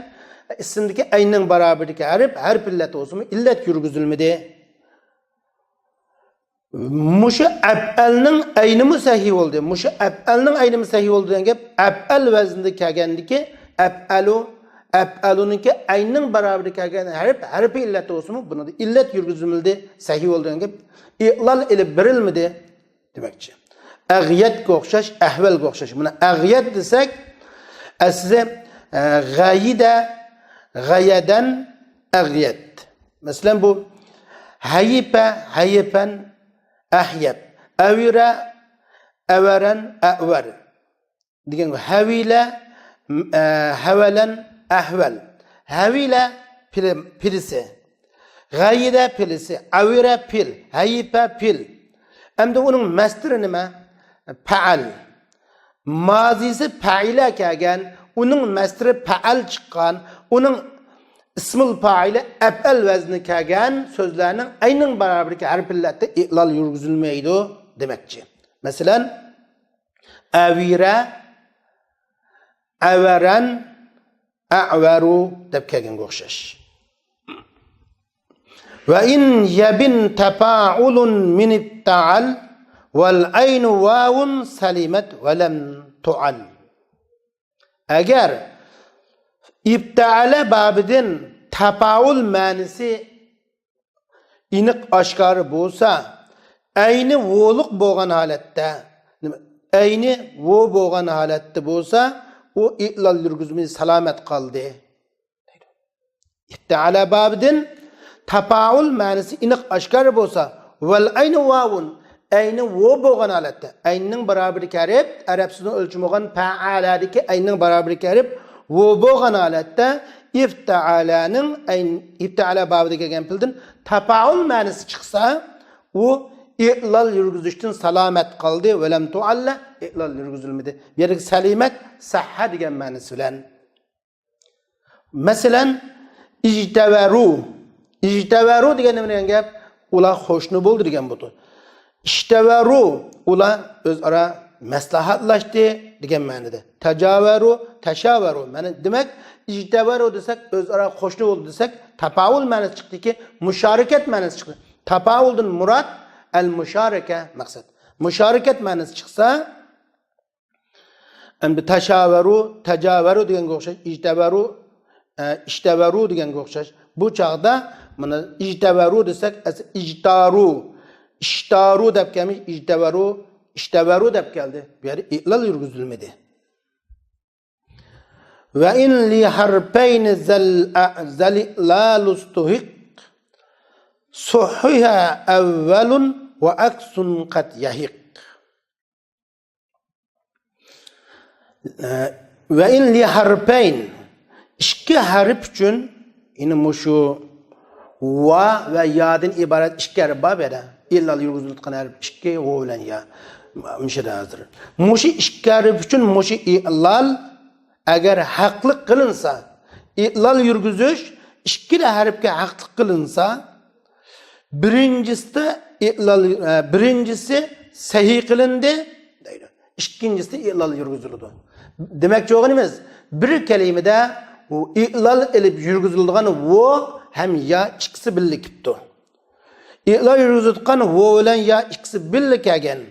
ئىسىمدىكى ئەينىڭ باراۋىرىدىكى ھەرپ، ھەرپ ئىللەت بولسىمۇ، ئىللەت يۈرگۈزۈلمىدى. مۇشۇ ئەپئەلنىڭ ئەينىمۇ سەھىي بولدى. مۇشۇ ئەپئەلنىڭ ئەينىمۇ سەھىي بولدى دېگەن گەپ، ئەپئەل ۋەزنىدە كەلگەندىكى ئەپئەلۇ، ئەپئەلۇنىڭكى ئەينىڭ باراۋىرىدە كەلگەن ھەرپ، ھەرپى ئىللەت بولسىمۇ، بۇنىڭدا ئىللەت يۈرگۈزۈلمىدى، سەھىي بولدى دېگەن گەپ، ئېلال ئېلىپ بېرىلمىدى دېمەكچى. ئەغيەتكە ئوخشاش، ئەھۋەلگە ئوخشاش. مانا ئەغيەت دېسەك، ئەسلى، ئە، غەيىدە، غەيەدەن، ئەغيەت. مەسىلەن، بۇ ھەيىپە، ھەيىپەن، ئەھيەپ. ئەۋىرە، ئەۋەرەن، ئەۋەر. دېگەن ھەۋىلە، ئە، ھەۋەلەن، ئەھۋەل. ھەۋىلە پىلى، پىلىسى. غەيىدە پىلىسى. ئەۋىرە پىل. ھەيىپە پىل. ئەمدى ئۇنىڭ مەستىرى نېمە؟ پەئەل. مازىسى پەئىلە كەلگەن، ئۇنىڭ مەستىرى پەئەل چىققان، ئۇنىڭ ئىسمۇل پائىلى ئەپئەل ۋەزنى كەلگەن سۆزلەرنىڭ ئەينىڭ باراۋىرىدىكى ھەرپ ئىللەتتە ئېلال يۈرگۈزۈلمەيدۇ دېمەكچى. مەسىلەن، ئەۋىرە، ئەۋەرەن، ئەۋەرۇ دەپ كەلگەنگە ئوخشاش. ۋە ئىن يەبىن تەپائۇلۇن مىن ئىپتەئەل ۋەل ئەينۇ ۋاۋۇن سەلىمەت ۋە لەم تۇئەل. ئەگەر ئىپتەئەلە بابىدىن تەپائۇل مەنىسى ئېنىق ئاشكارا بولسا، ئەينى ۋولۇق بولغان ھالەتتە، نېمە، ئەينى ۋو بولغان ھالەتتە بولسا، ئۇ ئېلال يۈرگۈزمىدى، سالامەت قالدى. ئىپتەئەلە بابىدىن تەپائۇل مەنىسى ئېنىق ئاشكارا بولسا، ۋەل ئەينۇ ۋاۋۇن، ئەينى ۋو بولغان ھالەتتە، ئەيننىڭ باراۋىرىدىكى ھەرپ، ئەرەب سۆزىنىڭ ئۆلچىمى بولغان پەئەلەدىكى ئەيننىڭ باراۋىرىدىكى ھەرپ ۋو بولغان ھالەتتە، ئىپتەئەلەنىڭ ئەين-، ئىپتەئەلە بابىدا كەلگەن پېئىلدىن تەپائۇل مەنىسى چىقسا، ئۇ ئېلال يۈرگۈزۈشتىن سالامەت قالدى، ۋەلەم تۇئەللە، ئېلال يۈرگۈزۈلمىدى. بۇ يەردىكى سەلىمەت سەھھە دېگەن مەنىسى بىلەن. مەسىلەن، ئىجتەۋەرۇ. ئىجتەۋەرۇ دېگەن نېمە دېگەن گەپ؟ ئۇلار قوشنا بولدى دېگەن بولىدۇ. ئىشتەۋەرۇ، ئۇلار ئۆزئارا مەسلىھەتلەشتى دېگەن مەنىدە. تەجاۋەرۇ، تەشاۋەرۇ. مانا دېمەك، ئىجتەۋەرۇ دېسەك، ئۆزئارا قوشنا بولدى دېسەك، تاپاۋۇل مەنىسى چىقتىكى، مۇشارىكەت مەنىسى چىقتى. تاپاۋۇلدىن مۇراد ئەل مۇشارىكە مەقسەت. مۇشارىكەت مەنىسى چىقسا، ئەمدى تەشاۋەرۇ، تەجاۋەرۇ دېگەنگە ئوخشاش، ئىجتەۋەرۇ، ئە، ئىشتەۋەرۇ دېگەنگە ئوخشاش. بۇ چاغدا مانا ئىجتەۋەرۇ دېسەك، ئەسلى ئىجتارۇ، ئىشتارۇ دەپ كەلمىش، ئىجتەۋەرۇ، ئىشتەۋەرۇ دەپ كەلدى. بۇ يەردە ئېلال يۈرگۈزۈلمىدى. ۋە ئىن لى ھەرپەينى زەل، زەلىلالۇستۇھىق، سۇھھىھە ئەۋۋەلۇن ۋە ئەكسۇن قەد يەھىق. ۋە ئىن لى ھەرپەين، ئىككى ھەرپ ئۈچۈن، يەنى مۇشۇ ۋا ۋە يادىن ئىبارەت ئىككى ھەرپ بار بۇ يەردە. ئېلال يۈرگۈزۈلۈۋاتقان ھەرپ ئىككى، ۋو بىلەن يا. مۇشۇ ھازىر. مۇشۇ ئىككى ھەرپ ئۈچۈن مۇشۇ ئېلال ئەگەر ھەقلىق قىلىنسا، ئېلال يۈرگۈزۈش ئىككىلا ھەرپكە ھەقلىق قىلىنسا، بىرىنچىسىدە ئېلال، ئە، بىرىنچىسى سەھىي قىلىندى دەيدۇ. ئىككىنچىسىدە ئىلال يۈرگۈزۈلىدۇ. دېمەكچى بولغىنىمىز، بىر كەلىمىدە ئىلال ئېلىپ يۈرگۈزۈلىدىغان ۋو ھەم يا ئىككىسى بىللە كېلىپتۇ. ئىلال يۈرگۈزۈلۈۋاتقان ۋو بىلەن يا ئىككىسى بىللە كەلگەن.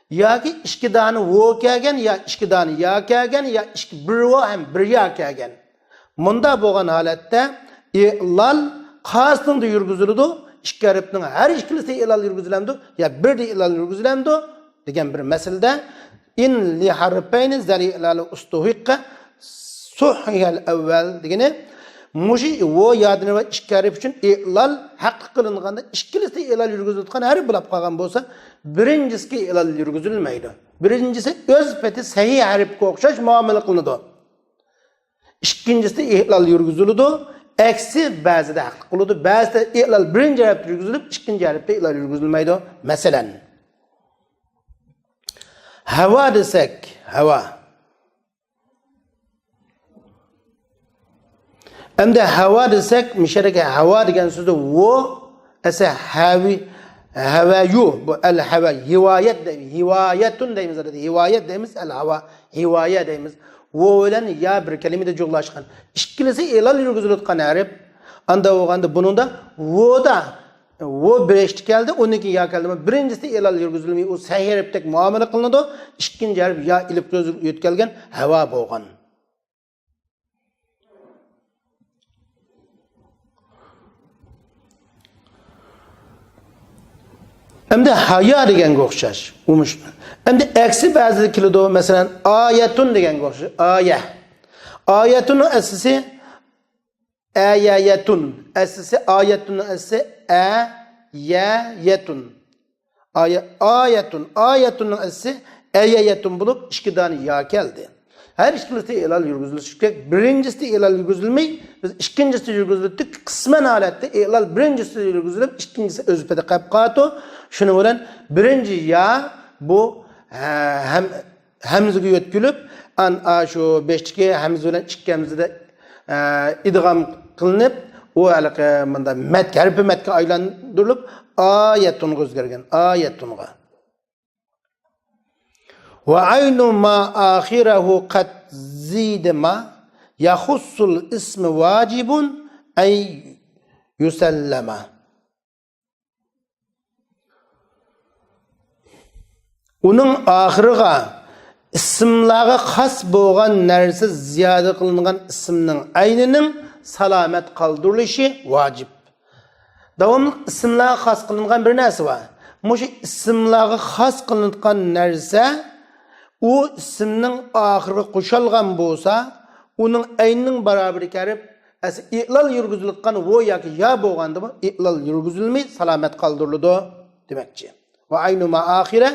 ياكى ئىككى دانە ۋو كەلگەن، يا ئىككى دانە يا كەلگەن، يا ئىككى، بىر ۋو ھەم بىر يا كەلگەن. مۇنداق بولغان ھالەتتە ئىلال قايسىنىڭدا يۈرگۈزۈلىدۇ؟ ئىككى ھەرپنىڭ ھەر ئىككىلىسى ئىلال يۈرگۈزۈلەمدۇ؟ يا بىردە ئىلال يۈرگۈزۈلەمدۇ؟ دېگەن بىر مەسىلىدە، ئىن لىھەرپەينى زەلىلالى ئۇستۇھىققە سۇھىھەل ئەۋۋەل دېگىنى، مۇشۇ ۋو يادىنى ۋە ئىككى ھەرپ ئۈچۈن ئىلال ھەققە قىلىنغاندا، ئىككىلىسى ئىلال يۈرگۈزۈلۈۋاتقان ھەرپ بولاپ قالغان بولسا، بىرىنچىسىگە ئىلال يۈرگۈزۈلمەيدۇ. بىرىنچىسى ئۆز پېتى سەھىھ ھەرپكە ئوخشاش مۇئامىلە قىلىنىدۇ. ئىككىنچىسىدە ئىلال يۈرگۈزۈلىدۇ. ئەكسى بەزىدە ھەقلىق بولىدۇ. بەزىدە ئىلال بىرىنچى ھەرپتە يۈرگۈزۈلۈپ، ئىككىنچى ھەرپتە ئىلال يۈرگۈزۈلمەيدۇ. مەسىلەن، ھەۋا دېسەك، ھەۋا. ئەمدى ھەۋا دېسەك، مۇشۇ يەردىكى ھەۋا دېگەن سۆزدە ۋو ئەسە ھەۋى، ھەۋەيۇ، بۇ ئەل ھەۋە، ھىۋايەت دەيمىز، ھىۋايەتۇن دەيمىز، ھىۋايەت دەيمىز، ئەل ھەۋا، ھىۋايە دەيمىز. ۋو بىلەن يا بىر كەلىمىدە جۇغلاشقان. ئىككىلىسى ئىلال يۈرگۈزۈلۈۋاتقان ھەرپ. ئاندا بولغاندا بۇنىڭدا ۋودا، ۋو بىرىنچىدە كەلدى، ئۇنىڭ كېيىن يا كەلدى. بىرىنچىسى ئىلال يۈرگۈزۈلمەي، ئۇ سەھىھ ھەرپتەك مۇئامىلە قىلىنىدۇ. ئىككىنچى ھەرپ يا ئېلىپ يۆتكەلگەن ھەۋا بولغان. ئەمدى ھايا دېگەنگە ئوخشاش. ئۇمۇش. ئەمدى ئەكسى بەزىدە كېلىدۇ. مەسىلەن، ئايەتۇن دېگەنگە ئوخشاش. ئايە. ئايەتۇننىڭ ئەسلىسى ئەيەيەتۇن. ئەسلىسى ئايەتۇننىڭ ئەسلىسى ئەيەيەتۇن. ئايە-، ئايەتۇن، ئايەتۇننىڭ ئەسلى ئەيەيەتۇن بولۇپ، ئىككى دانە يا كەلدى. ھەر ئىككىلىسىدە ئىلال يۈرگۈزۈلۈشى كېرەك. بىرىنچىسىدە ئىلال يۈرگۈزۈلمەي، بىز ئىككىنچىسىدە يۈرگۈزۈلدى. قىسمەن ھالەتتە ئىلال بىرىنچىسىدە يۈرگۈزۈلۈپ، ئىككىنچىسى ئۆز پېتى قېلىپ قالىدۇ. شۇنىڭ بىلەن بىرىنچى يا بۇ، ھە، ھەم ھەمزىگە يۆتكىلىپ، ئان-، ئا، شۇ بېشتىكى ھەمزە بىلەن ئىككى ھەمزىدە، ئە، ئىدغام قىلىنىپ، ئۇ ھېلىقى مۇندا مەد، ھەرپى مەدكە ئايلاندۇرۇلۇپ، ئايەتۇنغا ئۆزگەرگەن، ئايەتۇنغا. ۋە ئەينۇ ما ئاخىرەھۇ قەد زىدە ما يەخۇسسۇل ئىسمى ۋاجىبۇن ئەن يۇسەللەمە. ئۇنىڭ ئاخىرىغا ئىسىملارغا خاس بولغان نەرسە زىيادە قىلىنغان ئىسىمنىڭ ئەينىنىڭ سالامەت قالدۇرۇلۇشى ۋاجىپ. داۋاملىق ئىسىملارغا خاس قىلىنغان بىر نەرسە بار. مۇشۇ ئىسىملارغا خاس قىلىنغان نەرسە ئۇ ئىسىمنىڭ ئاخىرىغا قوشۇلغان بولسا، ئۇنىڭ ئەينىنىڭ باراۋىرىگە كىرىپ، ئەسلى ئىلال يۈرگۈزۈلۈۋاتقان ۋو ياكى يا بولغاندىمۇ ئىلال يۈرگۈزۈلمەي سالامەت قالدۇرۇلىدۇ دېمەكچى. ۋە ئەينۇ ما ئاخىرە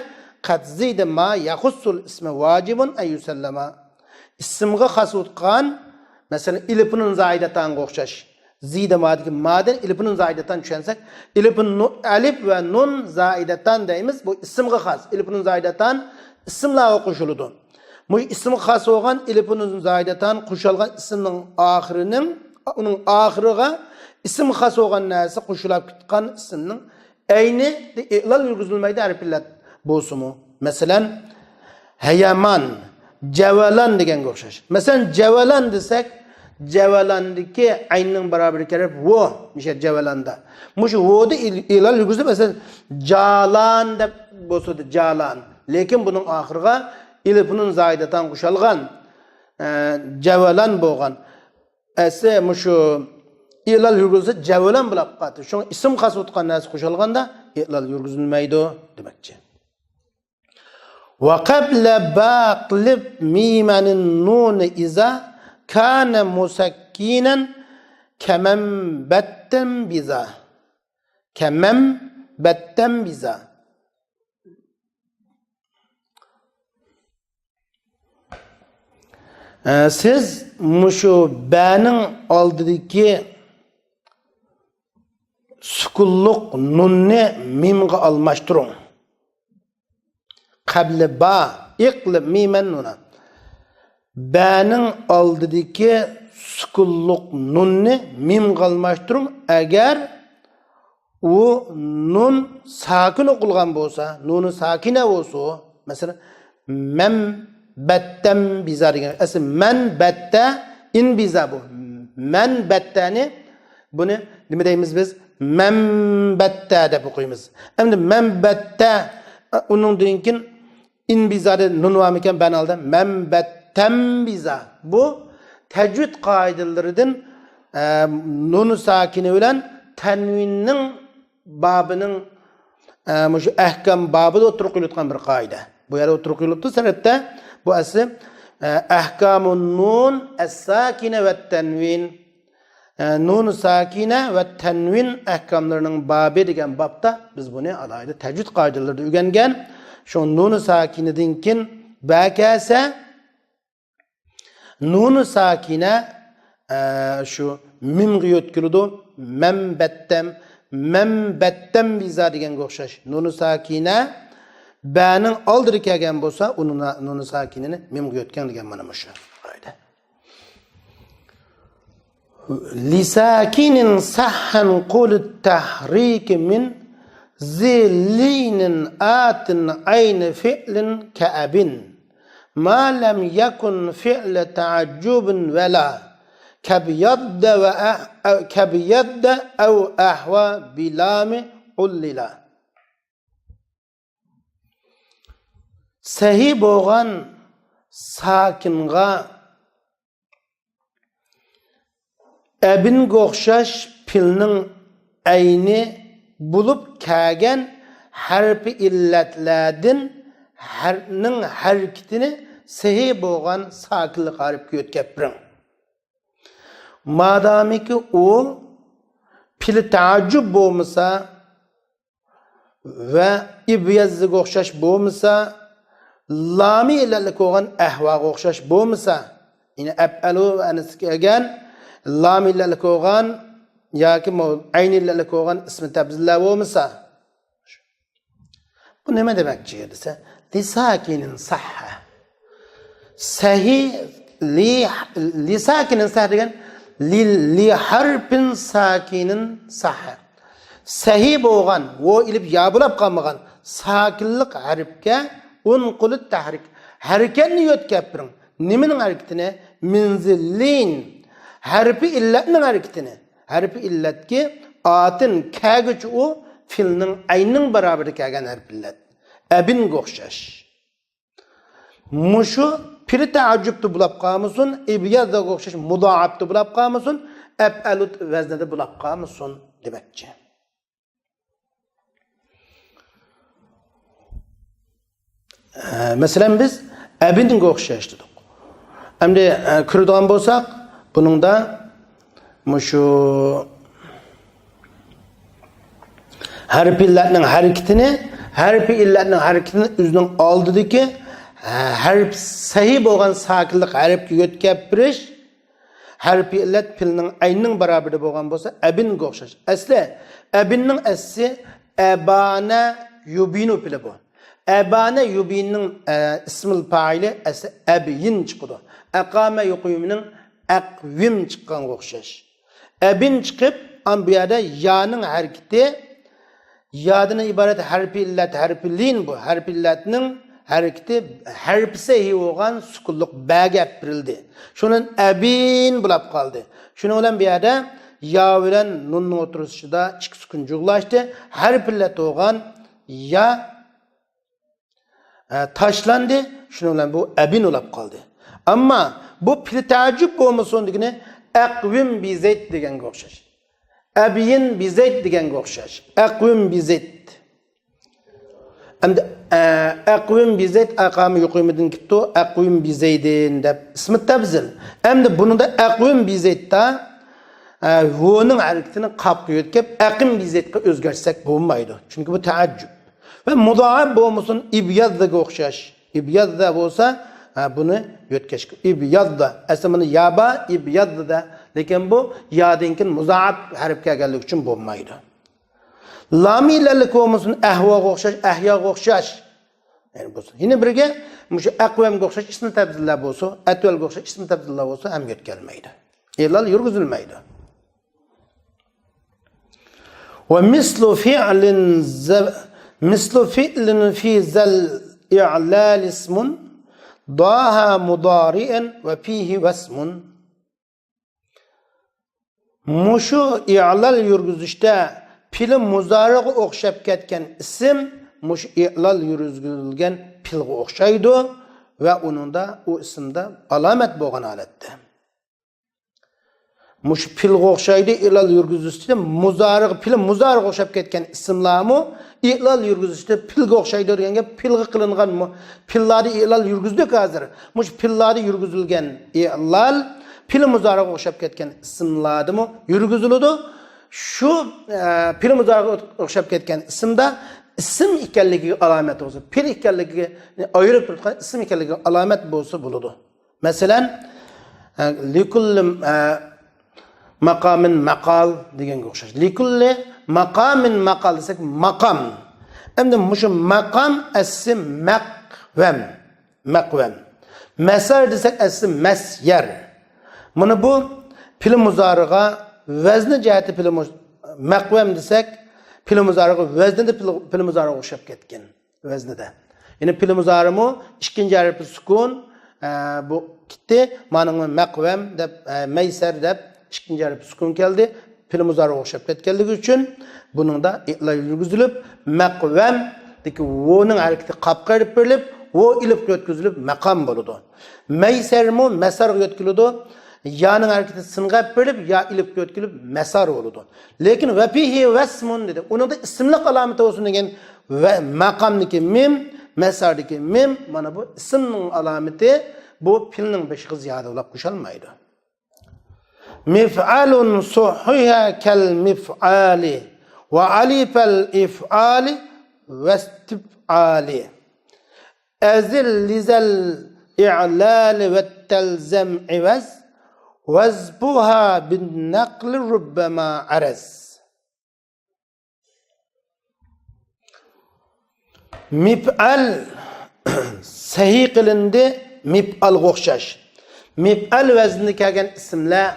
قەد زىدە ما يەخۇسسۇل ئىسمى ۋاجىبۇن ئەن يۇسەللەمە. ئىسىمغا خاس بولغان، مەسىلەن، ئېلىپ نۇن زائىدەتانغا ئوخشاش. زىدە مادىكى مادىن ئېلىپ نۇن زائىدەتان چۈشەنسەك، ئېلىپ نۇ-، ئەلىپ ۋە نۇن زائىدەتان دەيمىز، بۇ ئىسىمغا خاس. ئېلىپ نۇن زائىدەتان ئىسىملارغا قوشۇلىدۇ. مۇشۇ ئىسىمغا خاس بولغان ئېلىپ نۇن زائىدەتان قوشۇلغان ئىسىمنىڭ ئاخىرىنىڭ، ئۇنىڭ ئاخىرىغا ئىسىمغا خاس بولغان نەرسە قوشۇلۇپ كەتكەن ئىسىمنىڭ ئەينى ئىلال يۈرگۈزۈلمەيدۇ، ھەرپىلەت بولسىمۇ. مەسىلەن، ھەيەمان، جەۋەلان دېگەنگە ئوخشاش. مەسىلەن، جەۋەلان دېسەك، جەۋەلاندىكى ئەيننىڭ باراۋىرى كىرىپ ۋو، مۇشۇ جەۋەلاندا. مۇشۇ ۋودا ئىل-، ئىلال يۈرگۈزۈپ، مەسىلەن، جالان دەپ بولسىدى، جالان. لېكىن بۇنىڭ ئاخىرىغا ئېلىپ نۇن زائىدەتان قوشۇلغان، ئە، جەۋەلان بولغان. ئەسلى مۇشۇ ئىلال يۈرگۈزسە جەۋەلان بولاپ قالدى. شۇڭا ئىسىم خاس بولغان نەرسە قوشۇلغاندا ئىلال يۈرگۈزۈلمەيدۇ دېمەكچى. ۋە قەبلە با قىلىپ مىمەنىن نۇنى ئىزا كانە مۇسەككىنەن كەمەن بەتتەن بىزا. كەمەن بەتتەن بىزا. ئە، سىز مۇشۇ بەنىڭ ئالدىدىكى سۈكۈنلۈق نۇننى مىمغا ئالماشتۇرۇڭ. قەبلە با، ئىقلىب مىمەن نۇنا. بەنىڭ ئالدىدىكى سۈكۈنلۈق نۇننى مىمغا ئالماشتۇرۇڭ. ئەگەر ئۇ نۇن ساكىن ئوقۇلغان بولسا، نۇنى ساكىنە بولسا، مەسىلەن، مەنبەتتەنبىزا دېگەن. ئەسلى مەنبەتتە ئىنبىزا بۇ. مەنبەتتەنى، بۇنى نېمە دەيمىز بىز؟ مەنبەتتە دەپ ئوقۇيمىز. ئەمدى مەنبەتتە، ئۇنىڭدىن كېيىن ئىنبىزادا نۇن بارمىكەن بەنىڭ ئالدىدا؟ مەنبەتتەنبىزا. بۇ تەجۋىد قائىدىلىرىدىن، ئە، نۇن ساكىنە بىلەن تەنۋىننىڭ بابىنىڭ، ئە، مۇشۇ ئەھكام بابىدا ئوتتۇرىغا قويۇلۇۋاتقان بىر قائىدە. بۇ يەردە ئوتتۇرىغا قويۇلۇپتۇ، سەرەپتە. بۇ ئەسلى، ئە، ئەھكامۇن نۇن ئەسساكىنە ۋە تەنۋىن. ئە، نۇن ساكىنە ۋە تەنۋىن ئەھكاملىرىنىڭ بابى دېگەن بابتا بىز بۇنى ئالاھىدە تەجۋىد قائىدىلىرىدا ئۆگەنگەن. شۇ نۇن ساكىنىدىن كېيىن بە كەلسە، نۇن ساكىنە، ئە، شۇ مىمغا يۆتكىلىدۇ. مەنبەتتەم، مەنبەتتەنبىزا دېگەنگە ئوخشاش. نۇن ساكىنە بەنىڭ ئالدىدا كەلگەن بولسا، ئۇ نۇن، نۇن ساكىنىنى مىمغا يۆتكەڭ دېگەن مانا مۇشۇ قائىدە. لساكن صح انقل التحريك من ذي لين آت عين فعل كأب، ما لم يكن فعل تعجب ولا كابيض وأح-، أو كابيض أو أحوى بلام عللا. سەھى بولغان ساكىنغا ئەبىنگە ئوخشاش پېئىلنىڭ ئەينى بولۇپ كەلگەن ھەرپى ئىللەتلەردىن ھەرپنىڭ ھەرىكىتىنى سەھى بولغان ساكىنلىق ھەرپكە يۆتكەپ بېرىڭ. مادامىكى ئۇ پېئىلى تەئەججۈب بولمىسا، ۋە ئىبيەززىگە ئوخشاش بولمىسا، لامى ئىللەتلىك بولغان ئەھۋاغا ئوخشاش بولمىسا، يەنى ئەپئەلۇ ئەنىسى كەلگەن لامى ئىللەتلىك بولغان ياكى مو-، ئەينى ئىللەتلىك بولغان ئىسمى تەبزىللەر بولمىسا. بۇ نېمە دېمەكچى دېسە، لىساكىنىن سەھھە. سەھى، لى، لىساكىنىن سەھ دېگەن، لى، لى ھەرپىن ساكىنىن سەھھە. سەھى بولغان، ۋو ئېلىپ يا بولاپ قالمىغان ساكىنلىق ھەرپكە ئۇنقۇلۇت تەھرىك، ھەرىكەتنى يۆتكەپ بېرىڭ. نېمىنىڭ ھەرىكىتىنى؟ مىنزىللىن، ھەرپى ئىللەتنىڭ ھەرىكىتىنى. ھەرپى ئىللەتكى ئاتىن كەگۈچى ئۇ پېئىلنىڭ ئەينىنىڭ بارابىرىدە كەلگەن ھەرپى ئىللەت. ئەبىنگە ئوخشاش. مۇشۇ پېئىلى تەئەججۈبتە بولاپ قالمىسۇن، ئىبيازدىغا ئوخشاش مۇدائەپتە بولاپ قالمىسۇن، ئەپئەلۇت ۋەزنىدە بولاپ قالمىسۇن دېمەكچى. ئە، مەسىلەن، بىز ئەبىنگە ئوخشاش دېدۇق. ئەمدى، ئە، كۆرىدىغان بولساق، بۇنىڭدا مۇشۇ ھەرپى ئىللەتنىڭ ھەرىكىتىنى، ھەرپى ئىللەتنىڭ ھەرىكىتىنى ئۆزىنىڭ ئالدىدىكى، ھە، ھەرپ سەھى بولغان ساكىنلىق ھەرپكە يۆتكەپ بېرىش، ھەرپى ئىللەت پېئىلنىڭ ئەينىنىڭ بارابىرىدە بولغان بولسا، ئەبىنگە ئوخشاش. ئەسلى، ئەبىننىڭ ئەسلى ئەبانە يۇبىنۇ پېئىلى بۇ. ئەبانە يۇبىننىڭ، ئە، ئىسمىل پائىلى ئەسلى ئەبيىن چىقىدۇ. ئەقامە يۇقىيمنىڭ ئەقۋىم چىققانغا ئوخشاش. ئەبىن چىقىپ، ئان بۇ يەردە يانىڭ ھەرىكىتى، يادىن ئىبارەت ھەرپى ئىللەت، ھەرپى لىن بۇ. ھەرپى ئىللەتنىڭ ھەرىكىتى ھەرپى سەھى بولغان سۈكۈنلۈك بەگە ئەپ بېرىلدى. شۇنىڭ ئەبىن بولاپ قالدى. شۇنىڭ بىلەن بۇ يەردە يا بىلەن نۇننىڭ ئوتتۇرىسىدا ئىككى سۈكۈن جۇغلاشتى. ھەرپى ئىللەت بولغان يا ئە، تاشلاندى، شۇنىڭ بىلەن بۇ ئەبىن بولاپ قالدى. ئەمما بۇ پېئىلى تەئەججۈب بولمىسۇن دېگىنى ئەقۋىم بىزەيت دېگەنگە ئوخشاش. ئەبىيىن بىزەيت دېگەنگە ئوخشاش. ئەقۋىم بىزەيت. ئەمدى، ئە، ئەقۋىم بىزەيت ئەقامە يۇقىيمدىن كېپتۇ، ئەقۋىم بىزەيدىن دەپ ئىسمى تەبزىل. ئەمدى بۇنىڭدا ئەقۋىم بىزەيتتا، ئە، ۋونىڭ ھەرىكىتىنى قاپقا يۆتكەپ، ئەقىم بىزەيتقا ئۆزگەرتسەك بولمايدۇ. چۈنكى بۇ تەئەججۈب. ۋە مۇدائەپ بولمىسۇن، ئىبيازدىغا ئوخشاش. ئىبيازدا بولسا، ھە، بۇنى يۆتكەش. ئىبيازدا. ئەسلى بۇنى يابا، ئىبيازدا. لېكىن بۇ يادىن كېيىن مۇزائەپ ھەرپ كەلگەنلىكى ئۈچۈن بولمايدۇ. لامى ئىللەتلىك بولمىسۇن، ئەھۋاغا ئوخشاش، ئەھياغا ئوخشاش. يەنى بولسا. يەنە بىرگە، مۇشۇ ئەقۋەمگە ئوخشاش ئىسمى تەبزىللەر بولسا، ئەتۋەلگە ئوخشاش ئىسمى تەبزىللەر بولسا ھەم يۆتكەلمەيدۇ. ئىلال يۈرگۈزۈلمەيدۇ. ومثل فعل ز-، مثل فعل في ذا الإعلال اسم ضاها مضارعا وفيه وسم. مۇشۇ ئىئلال يۈرگۈزۈشتە پېئىل مۇزارىغا ئوخشاپ كەتكەن ئىسىم مۇشۇ ئىئلال يۈرگۈزۈلگەن پېئىلغا ئوخشايدۇ ۋە ئۇنىڭدا، ئۇ ئىسىمدا ئالامەت بولغان ھالەتتە. مۇشۇ پېئىلغا ئوخشايدۇ، ئىئلال يۈرگۈزۈشتە مۇزارىغا، پېئىل مۇزارىغا ئوخشاپ كەتكەن ئىسىملارمۇ ئىئلال يۈرگۈزۈشتە پېئىلگە ئوخشايدۇ دېگەن گەپ، پېئىلغا قىلىنغان مۇ-، پېئىللاردا ئىئلال يۈرگۈزدۇق ھازىر. مۇشۇ پېئىللاردا يۈرگۈزۈلگەن ئىئلال پېئىل مۇزارىغا ئوخشاپ كەتكەن ئىسىملاردىمۇ يۈرگۈزۈلىدۇ. شۇ، ئە، پېئىل مۇزارىغا ئوخشاپ كەتكەن ئىسىمدا ئىسىم ئىكەنلىكىگە ئالامەت بولسا، پېئىل ئىكەنلىكىگە ئايرىپ تۇرىدىغان ئىسىم ئىكەنلىكىگە ئالامەت بولسا بولىدۇ. مەسىلەن، لىكۇللى، ئە، ماقامىن ماقال دېگەنگە ئوخشاش. لىكۇللى ماقامىن ماقال دېسەك، ماقام. ئەمدى مۇشۇ ماقام ئەسلى مەقۋەم. مەقۋەم. مەسەر دېسەك، ئەسلى مەسيەر. مانا بۇ پېئىل مۇزارىغا ۋەزنى جەھەتتە پېئىل مۇز-، مەقۋەم دېسەك، پېئىل مۇزارىغا ۋەزنىدە پېئىل، پېئىل مۇزارىغا ئوخشاپ كەتكەن. ۋەزنىدە. يەنى پېئىل مۇزارىمۇ ئىككىنچى ھەرپى سۈكۈن، ئە، بۇ كېتتى. مانىڭ مەقۋەم دەپ، ئە، مەيسەر دەپ ئىككىنچى ھەرپى سۈكۈن كەلدى. پېئىل مۇزارىغا ئوخشاپ كەتكەنلىكى ئۈچۈن بۇنىڭدا ئىئلال يۈرگۈزۈلۈپ، مەقۋەمدىكى ۋونىڭ ھەرىكىتى قاپقا ئېلىپ بېرىلىپ، ۋو ئېلىپقا يۆتكىزىلىپ، مەقام بولىدۇ. مەيسەرمۇ مەسارغا يۆتكىلىدۇ. يانىڭ ھەرىكىتى سىنغا ئېلىپ بېرىلىپ، يا ئېلىپقا يۆتكىلىپ، مەسار بولىدۇ. لېكىن ۋەپىھى ۋەسمۇن دېدى. ئۇنىڭدا ئىسىملىق ئالامىتى بولسۇن دېگەن ۋە ماقامدىكى مىم، مەساردىكى مىم، مانا بۇ ئىسىمنىڭ ئالامىتى، بۇ پېئىلنىڭ بېشىغا زىيادە بولاپ قوشۇلمايدۇ. مىفئالۇن سۇھھىيە كەل مىفئالى ۋە ئەلىفەل ئىفئالى ۋەستىفئالى. ئەزىل لىزەل ئىئلالى ۋەتتەلزەم ئىۋەز، ۋەزبۇھا بىننەقلى رۇببەما ئەرەز. مىپئەل سەھىي قىلىندى، مىپئالغا ئوخشاش. مىپئەل ۋەزنىدە كەلگەن ئىسىملەر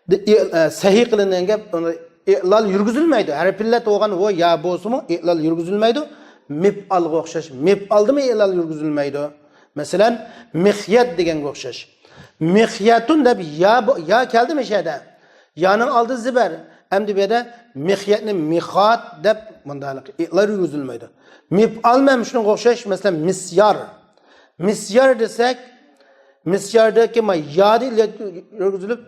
دە-، ئى-، ئە، سەھىي قىلىنغان گەپ، ئۇنى ئىلال يۈرگۈزۈلمەيدۇ. ھەرپىللەت بولغان ۋو يا بولسىمۇ ئىلال يۈرگۈزۈلمەيدۇ. مىپئالغا ئوخشاش. مىپئالدىمۇ ئىلال يۈرگۈزۈلمەيدۇ. مەسىلەن، مىخيەت دېگەنگە ئوخشاش. مىخيەتۇن دەپ يا بو-، يا كەلدى مۇشۇ يەردە. يانىڭ ئالدى زىبەر. ئەمدى بۇ يەردە مىخيەتنى مىخات دەپ مۇنداق ئىلال يۈرگۈزۈلمەيدۇ. مىپئالمۇ ھەم شۇنىڭغا ئوخشاش. مەسىلەن، مىسيار. مىسيار دېسەك، مىسياردىكى ما يادە ئىللەت يۈرگۈزۈلۈپ،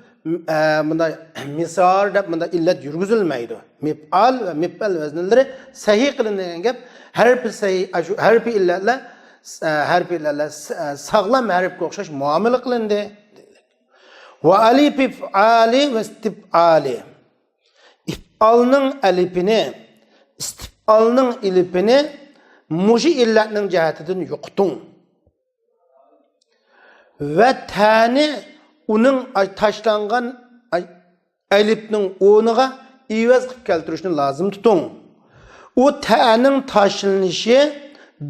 ئە، مۇنداق مىسار دەپ مۇنداق ئىللەت يۈرگۈزۈلمەيدۇ. مىپئال ۋە مىپئەل ۋەزنلىرى سەھىي قىلىندى دېگەن گەپ. ھەرپى سەھىي، ئاشۇ ھەرپى ئىللەتلەر، ئە، ھەرپى ئىللەتلەر س-، ئە، ساغلام ھەرپكە ئوخشاش مۇئامىلە قىلىندى. ۋە ئەلىپ ئىفئالى ۋە ئىستىپئالى. ئىپئالنىڭ ئەلىپىنى، ئىستىپئالنىڭ ئېلىپىنى مۇشۇ ئىللەتنىڭ جەھەتىدىن يوقىتىڭ. ۋە تەنى ئۇنىڭ تاشلانغان ئەلىپنىڭ ئورنىغا ئىۋەز قىلىپ كەلتۈرۈشنى لازىم تۇتۇڭ. ئۇ تەنىڭ تاشلىنىشى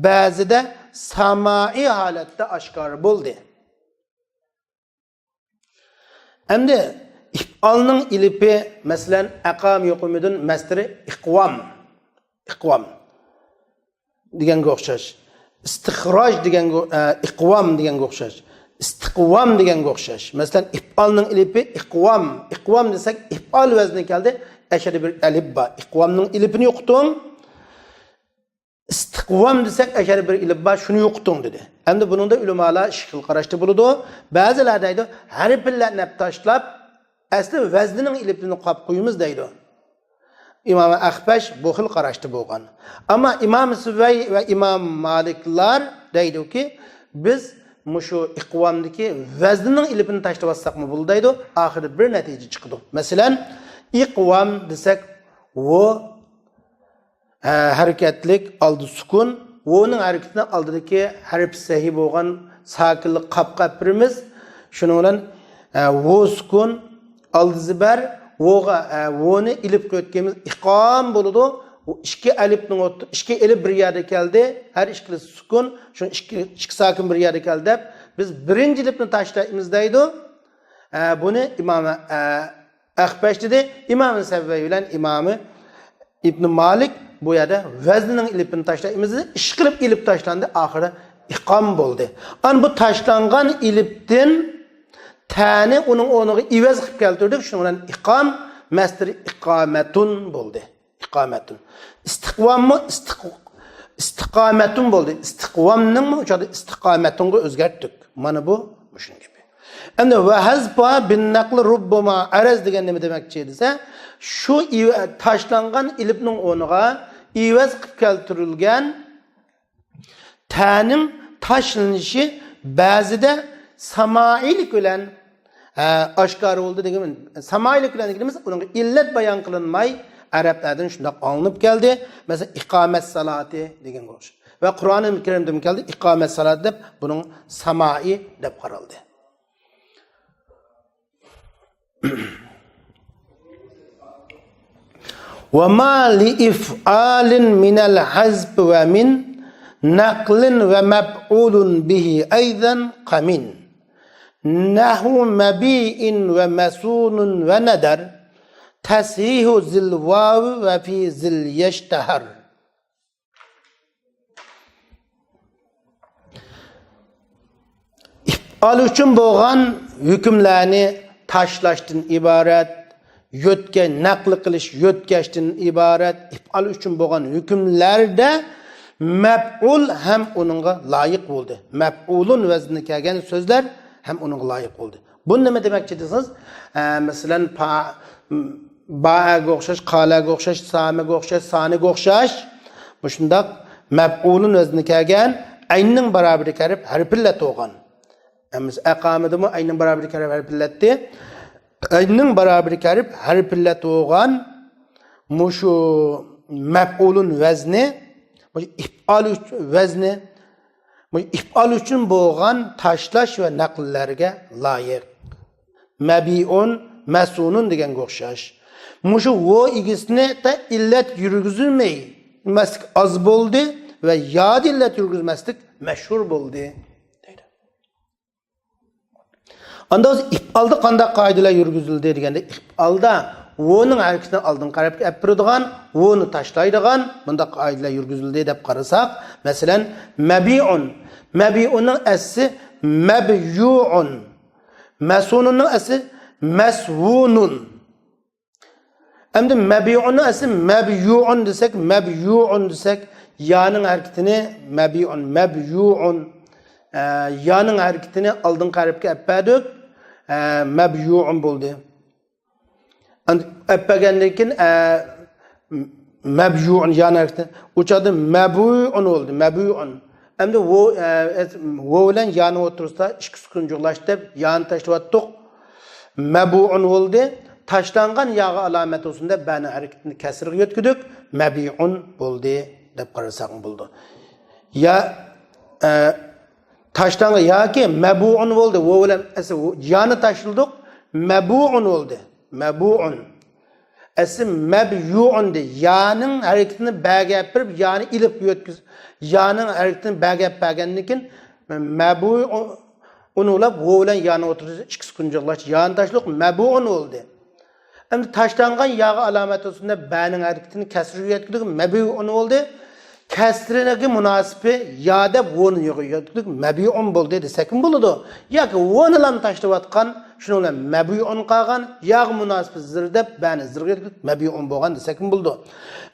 بەزىدە سامائىي ھالەتتە ئاشكارا بولدى. ئەمدى ئىپئالنىڭ ئېلىپى، مەسىلەن، ئەقام يۇقۇمىدىن مەستىرى ئىقۋام. ئىقۋام دېگەنگە ئوخشاش. ئىستىخراج دېگەنگە، ئە، ئىقۋام دېگەنگە ئوخشاش. ئىستىقۋام دېگەنگە ئوخشاش. مەسىلەن، ئىپئالنىڭ ئېلىپى ئىقۋام. ئىقۋام دېسەك، ئىپئال ۋەزنى كەلدى. ئەشەدە بىر ئەلىپ بار. ئىقۋامنىڭ ئېلىپىنى يوقىتىڭ. ئىستىقۋام دېسەك، ئەگەر بىر ئېلىپ بار، شۇنى يوقىتىڭ دېدى. ئەمدى بۇنىڭدا ئۆلىمالار ئىككى خىل قاراشتا بولىدۇ. بەزىلەر دەيدۇ، ھەرپىللەرنى ئەپ تاشلاپ، ئەسلى ۋەزنىنىڭ ئېلىپىنى قاپ قويىمىز دەيدۇ. ئىمام ئەخپەش بۇ خىل قاراشتا بولغان. ئەمما ئىمام سۈۋەي ۋە ئىمام مالىكلار دەيدۇكى، بىز مۇشۇ ئىقۋامدىكى ۋەزنىنىڭ ئېلىپىنى تاشلىۋاتساقمۇ بولىدۇ دەيدۇ. ئاخىرىدا بىر نەتىجە چىقىدۇ. مەسىلەن، ئىقۋام دېسەك، ۋۇ ھە، ھەرىكەتلىك، ئالدى سۈكۈن. ۋونىڭ ھەرىكىتىنى ئالدىدىكى ھەرپ سەھىي بولغان ساكىنلىق قاپقا ئەپىرىمىز. شۇنىڭ بىلەن، ھە، ۋو سۈكۈن، ئالدى زىبەر، ۋوغا، ھە، ۋونى ئېلىپقا يۆتكەيمىز، ئىقام بولىدۇ. ئۇ ئىككى ئەلىپنىڭ ئوت-، ئىككى ئەلىپ بىر يەردە كەلدى، ھەر ئىككىلىسى سۈكۈن، شۇ ئىككى، ئىككى ساكىن بىر يەردە كەلدى دەپ، بىز بىرىنچى ئەلىپنى تاشلايمىز دەيدۇ. ھە، بۇنى ئىمام، ھە، ئەخپەش دېدى. ئىمام سەۋۋەي بىلەن ئىمامى ئىبنى مالىك بۇ يەردە ۋەزنىنىڭ ئېلىپىنى تاشلايمىز دېدى. ئىشقىلىپ ئېلىپ تاشلاندى. ئاخىرى ئىقام بولدى. ئان بۇ تاشلانغان ئېلىپتىن تەنى ئۇنىڭ ئورنىغا ئىۋەز قىلىپ كەلتۈردۇق. شۇنىڭ بىلەن ئىقام مەسدىرى ئىقامەتۇن بولدى. ئىقامەتۇن. ئىستىقۋاممۇ ئىستىق-، ئىستىقامەتۇن بولدى. ئىستىقۋامنىڭمۇ ئۇ چاغدا ئىستىقامەتۇنغا ئۆزگەرتتۇق. مانا بۇ مۇشۇنىڭ گېپى. ئەمدى ۋە ھەزپۇھا بىن نەقلى رۇببۇما ئەرەز دېگەن نېمە دېمەكچى دېسە، شۇ ئىۋ-، تاشلانغان ئېلىپنىڭ ئورنىغا ئىۋەز قىلىپ كەلتۈرۈلگەن تەنىڭ تاشلىنىشى بەزىدە سامائىيلىك بىلەن، ئە، ئاشكارا بولدى دېگەن. سامائىيلىك بىلەن دېگىنىمىز ئۇنىڭغا ئىللەت بايان قىلىنماي، ئەرەبلەردىن شۇنداق ئاڭلىنىپ كەلدى. مەسىلەن، ئىقامەت سالاتى دېگەنگە ئوخشاش. ۋە قۇرئانى كەرىمدىمۇ كەلدى، ئىقامەت سالاتى دەپ، بۇنىڭ سامائىي دەپ قارالدى. وما لإفعال من الحذف ومن نقل ومفعول به أيضا كمن نحو مبيع ومصون وندر تصحيح ذي الواو وفي ذي اليشتهر. ئىپئال ئۈچۈن بولغان ھۆكۈملەرنى تاشلاشتىن ئىبارەت، يۆتكە-، نەقل قىلىش، يۆتكەشتىن ئىبارەت ئىپئال ئۈچۈن بولغان ھۆكۈملەردە مەپئۇل ھەم ئۇنىڭغا لايىق بولدى. مەپئۇلۇن ۋەزنىگە كەلگەن سۆزلەر ھەم ئۇنىڭغا لايىق بولدى. بۇ نېمە دېمەكچى دېسىڭىز، ئە، مەسىلەن، پا-، بائەگە ئوخشاش، قالەگە ئوخشاش، سامەگە ئوخشاش، سانىگە ئوخشاش، مۇشۇنداق مەپئۇلۇن ۋەزنىگە كەلگەن ئەيننىڭ باراۋىرىگە كەلىپ ھەرپىللەت بولغان. ئەمىسە ئەقامىدىمۇ ئەيننىڭ باراۋىرىگە كەلىپ ھەرپىللەتتى. ئەيننىڭ باراۋىرىگە كەلىپ ھەرپىللەت بولغان مۇشۇ مەپئۇلۇن ۋەزنى، مۇشۇ ئىپئال ئۈچ-، ۋەزنى، مۇشۇ ئىپئال ئۈچۈن بولغان تاشلاش ۋە نەقىللەرگە لايىق. مەبىئۇن، مەسۇنۇن دېگەنگە ئوخشاش. مۇشۇ ۋو ئىگىسىنى تە ئىللەت يۈرگۈزۈلمەي مەسلىك ئاز بولدى ۋە يادا ئىللەت يۈرگۈزمەسلىك مەشھۇر بولدى. ئاندا ئۆزى ئىپئالدا قانداق قائىدىلەر يۈرگۈزۈلدى دېگەندە، ئىپئالدا ۋونىڭ ھەرىكىتىنى ئالدىنقى ھەرەپكە ئەپ بېرىدىغان، ۋونى تاشلايدىغان بۇنداق قائىدىلەر يۈرگۈزۈلدى دەپ قارىساق، مەسىلەن، مەبىئۇن. مەبىئۇننىڭ ئەسلى مەبيۇئۇن. مەسۇنۇننىڭ ئەسلى مەسۋۇنۇن. ئەمدى مەبيۇئۇننىڭ ئەسلى مەبيۇئۇن دېسەك، مەبيۇئۇن دېسەك، يانىڭ ھەرىكىتىنى مەبيۇئۇن، مەبيۇئۇن، ئە، يانىڭ ھەرىكىتىنى ئالدىنقى ھەرپكە ئەپ بەردۇق، ئە، مەبيۇئۇن بولدى. ئەمدى ئەپ بەرگەندىن كېيىن، ئە، مەبيۇئۇن، يانىڭ ھەرىكىتى، ئۇ چاغدا مەبۇئۇن بولدى، مەبۇئۇن. ئەمدى ۋو، ئە، ۋو بىلەن يانىڭ ئوتتۇرىسىدا ئىككى سۈكۈن جۇغلاشتى دەپ، يانى تاشلىۋەتتۇق. مەبۇئۇن بولدى. تاشلانغان ياغا ئالامەت بولسۇن دەپ، بەنىڭ ھەرىكىتىنى كەسرىگە يۆتكىدۇق. مەبىئۇن بولدى دەپ قارىساقمۇ بولىدۇ. يا، ئە، تاشلانغان ياكى مەبۇئۇن بولدى. ۋو بىلەن ئەسلى ۋو، يانى تاشلىدۇق. مەبۇئۇن بولدى. مەبۇئۇن. ئەسلى مەبيۇئۇن دە، يانىڭ ھەرىكىتىنى بەگە ئەپ بېرىپ، يانى ئېلىپ يۆتكىز-، يانىڭ ھەرىكىتىنى بەگە ئەپ بەرگەندىن كېيىن، مەبۇئۇن ئۇلاپ، ۋو بىلەن يانىڭ ئوتتۇرىسىدا ئىككى سۈكۈن جۇغلاش، يانى تاشلىق، مەبۇئۇن بولدى. ئەمدى تاشلانغان ياغا ئالامەت بولسۇن دەپ، بەنىڭ ھەرىكىتىنى كەسرىگە يۆتكىدۇق، مەبۇئۇن بولدى. كەسرىگە مۇناسىپى يا دەپ ۋونى يوغا يۆتكىدۇق، مەبۇئۇن بولدى دېسەكمۇ بولىدۇ. ياكى ۋونىلا تاشلىۋاتقان، شۇنىڭ بىلەن مەبۇئۇن قالغان، ياغا مۇناسىپى زىر دەپ، بەنى زىرغا يۆتكىدۇق، مەبۇئۇن بولغان دېسەكمۇ بولىدۇ.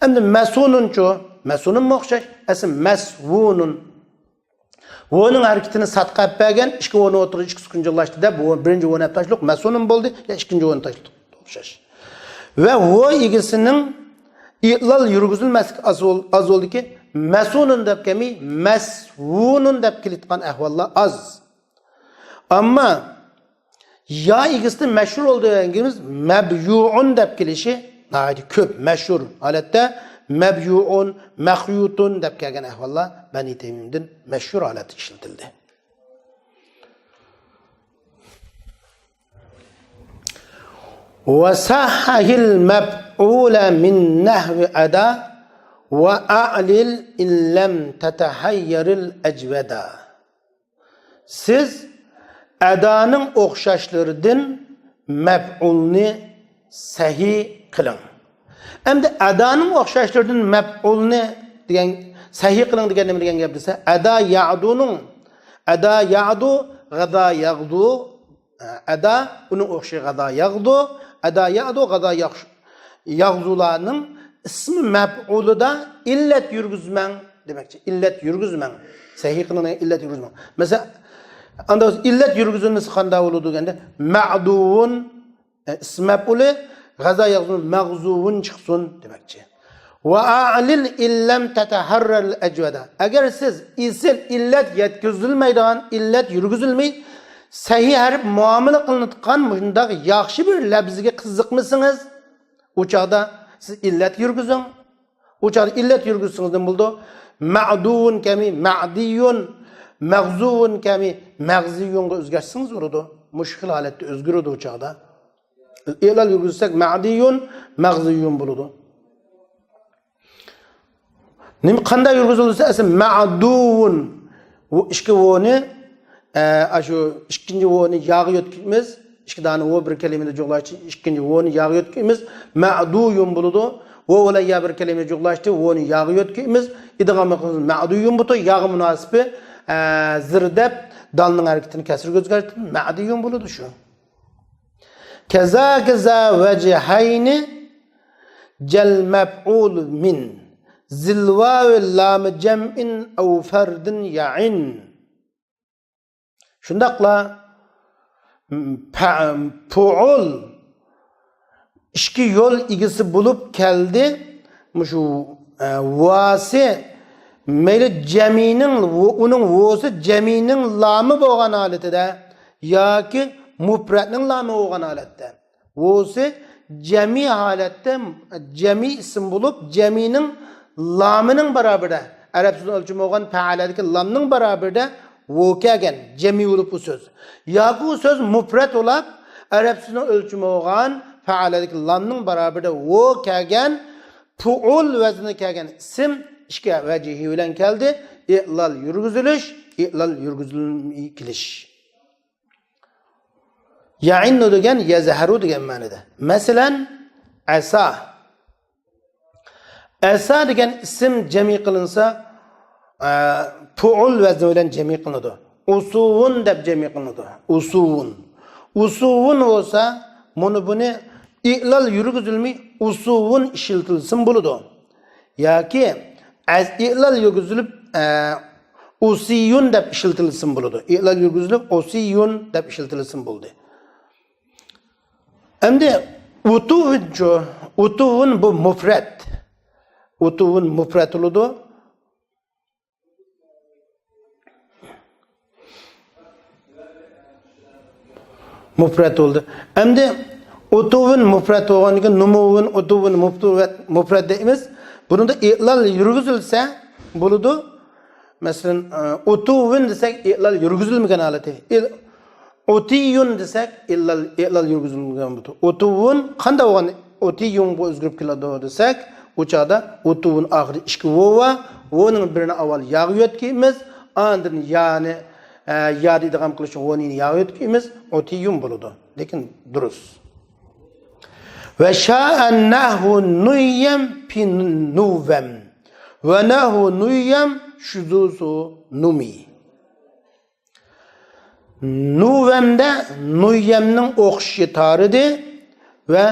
ئەمدى مەسۇنۇنچۇ؟ مەسۇنۇنمۇ ئوخشاش. ئەسلى مەسۋۇنۇن. ۋونىڭ ھەرىكىتىنى ساتقا ئەپ بەرگەن، ئىككى ۋونى ئوتتۇرىغا ئىككى سۈكۈن جۇغلاشتى دەپ، ۋو-، بىرىنچى ۋونى ئەپ تاشلىدۇق، مەسۇنۇن بولدى، يا ئىككىنچى ۋونى تاشلىدۇق. ئوخشاش. ۋە ۋو ئىگىسىنىڭ ئىلال يۈرگۈزۈلمەسلىكى ئاز بول-، ئاز بولدىكى، مەسۇنۇن دەپ كەلمەي، مەسۋۇنۇن دەپ كېلىدىغان ئەھۋاللار ئاز. ئەمما يا ئىگىسىدە مەشھۇر بولدى دېگىنىمىز مەبيۇئۇن دەپ كېلىشى ناھايىتى كۆپ، مەشھۇر ھالەتتە مەبيۇئۇن، مەخيۇتۇن دەپ كەلگەن ئەھۋاللار بەنى تەيمىمدىن مەشھۇر ھالەتتە ئىشلىتىلدى. وصحح المفعول من نحو أدا وأعلل إن لم تتحير الأجودا. سىز ئەدانىڭ ئوخشاشلىرىدىن مەپئۇلنى سەھىھ قىلىڭ. ئەمدى ئەدانىڭ ئوخشاشلىرىدىن مەپئۇلنى دېگەن، سەھىي قىلىڭ دېگەن نېمە دېگەن گەپ دېسە، ئەدا يەئدۇنىڭ، ئەدا يەئدۇ، غەدا يەغدۇ، ئەدا، ئۇنىڭ ئوخشىشى غەدا يەغدۇ، ئەدا يەئدۇ، غەدا يەغش-، يەغزۇلارنىڭ ئىسمى مەپئۇلىدا ئىللەت يۈرگۈزمەڭ دېمەكچى. ئىللەت يۈرگۈزمەڭ. سەھىي قىلىڭ دېگەن ئىللەت يۈرگۈزمەڭ. مەسىلەن، ئاندا ئىللەت يۈرگۈزۈلمىسە قانداق بولىدۇ دېگەندە، مەئدۇۋۇن، ئە، ئىسم مەپئۇلى، غەزا يەغزۇن، مەغزۇۋۇن چىقسۇن دېمەكچى. ۋە ئەلىل ئىللەم تەتەھەررەل ئەجۋەدە. ئەگەر سىز ئېسىل ئىللەت يەتكۈزۈلمەيدىغان، ئىللەت يۈرگۈزۈلمەي، سەھىي ھەرپ مۇئامىلە قىلىنىدىغان مۇشۇنداق ياخشى بىر لەپزىگە قىزىقمىسىڭىز، ئۇ چاغدا سىز ئىللەت يۈرگۈزۈڭ. ئۇ چاغدا ئىللەت يۈرگۈزسىڭىز نېمە بولىدۇ؟ مەئدۇۋۇن كەمى مەئدىيۇن، مەغزۇۋۇن كەمى مەغزىيۇنغا ئۆزگەرتسىڭىز بولىدۇ. مۇشۇ خىل ھالەتتە ئۆزگىرىدۇ ئۇ چاغدا. ئىلال يۈرگۈزسەك، مەئدىيۇن، مەغزىيۇن بولىدۇ. نېمە، قانداق يۈرگۈزۈلسە، ئەسلى مەئدۇۋۇن. بۇ ئىككى ۋونى، ئە، ئاشۇ ئىككىنچى ۋونى ياغا يۆتكىمىز. ئىككى دانە ۋو بىر كەلىمىدە جۇغلاشتى. ئىككىنچى ۋونى ياغا يۆتكىمىز. مەئدۇيۇن بولىدۇ. ۋو بىلەن يا بىر كەلىمىدە جۇغلاشتى. ۋونى ياغا يۆتكىمىز. ئىدغام قىلىمىز. مەئدۇيۇن بۇتۇ ياغا مۇناسىپى، ئە، زىر دەپ دالنىڭ ھەرىكىتىنى كەسرىگە ئۆزگەرتىمىز. مەئدىيۇن بولىدۇ شۇ. كەزا كەزا ۋەجھەينى جەل مەپئۇل مىن زىل ۋاۋى لامى جەمئىن ئەۋ فەردىن يەئىن. شۇنداقلا پە-، پۇئۇل ئىككى يول ئىگىسى بولۇپ كەلدى. مۇشۇ، ئە، ۋاسى مەيلى جەمئىينىڭ، ئۇنىڭ ۋوسى جەمئىينىڭ لامى بولغان ھالىتىدە ياكى مۇپرەتنىڭ لامى بولغان ھالەتتە. ۋوسى جەمئىي ھالەتتە، جەمئىي ئىسىم بولۇپ، جەمئىينىڭ لامىنىڭ بارابىرىدە، ئەرەب سۆزىنىڭ ئۆلچىمى بولغان پەئەلەدىكى لامنىڭ بارابىرىدە ۋو كەلگەن، جەمئىي بولۇپ ئۇ سۆز. ياكى ئۇ سۆز مۇپرەت بولاپ، ئەرەب سۆزىنىڭ ئۆلچىمى بولغان پەئەلەدىكى لامنىڭ بارابىرىدە ۋو كەلگەن، پۇئۇل ۋەزنىگە كەلگەن ئىسىم ئىككى ۋەجىھى بىلەن كەلدى. ئىلال يۈرگۈزۈلۈش، ئىلال يۈرگۈزۈلمەي كېلىش. يەئىننۇ دېگەن يەزھەرۇ دېگەن مەنىدە. مەسىلەن، ئەسا. ئەسا دېگەن ئىسىم جەمئىي قىلىنسا، ئە، پۇئۇل ۋەزنى بىلەن جەمئىي قىلىنىدۇ. ئۇسۇۋۇن دەپ جەمئىي قىلىنىدۇ. ئۇسۇۋۇن. ئۇسۇۋۇن بولسا، مۇنۇ بۇنى ئىلال يۈرگۈزۈلمەي، ئۇسۇۋۇن ئىشلىتىلسىمۇ بولىدۇ. ياكى ئەز-، ئىلال يۈرگۈزۈلۈپ، ئە، ئۇسىيۇن دەپ ئىشلىتىلسىمۇ بولىدۇ. ئىلال يۈرگۈزۈلۈپ، ئۇسىيۇن دەپ ئىشلىتىلسىمۇ بولدى. ئەمدى ئۇتۇۋۇنچۇ؟ ئۇتۇۋۇن بۇ مۇپرەت. ئۇتۇۋۇن مۇپرەت بولىدۇ. مۇپرەت بولدى. ئەمدى ئۇتۇۋۇن مۇپرەت بولغاندىن كېيىن، نۇمۇۋۇن، ئۇتۇۋۇن مۇپرەت، مۇپرەت دەيمىز. بۇنىڭدا ئىلال يۈرگۈزۈلسە بولىدۇ. مەسىلەن، ئۇتۇۋۇن دېسەك، ئىلال يۈرگۈزۈلمىگەن ھالىتى. ئىل-، ئۇتىيۇن دېسەك، ئىلال، ئىلال يۈرگۈزۈلگەن بولىدۇ. ئۇتۇۋۇن قانداق بولغان؟ ئۇتىيۇنغا ئۆزگىرىپ كېلىدۇ دېسەك، ئۇ چاغدا ئۇتۇۋۇن ئاخىرى ئىككى ۋو بار. ۋونىڭ بىرىنى ئاۋۋال ياغا يۆتكەيمىز، ئاندىن يانى، ئە، يادا ئىدغام قىلىش ۋونىنى ياغا يۆتكەيمىز، ئۇتىيۇن بولىدۇ. لېكىن دۇرۇس. ۋە شائەن نەھۋۇ نۇييەم پى نۇۋەم. ۋە نەھۋۇ نۇييەم شۇزۇزۇ نۇمى. نۇۋەمدە نۇييەمنىڭ ئوخشىشى تارىدى ۋە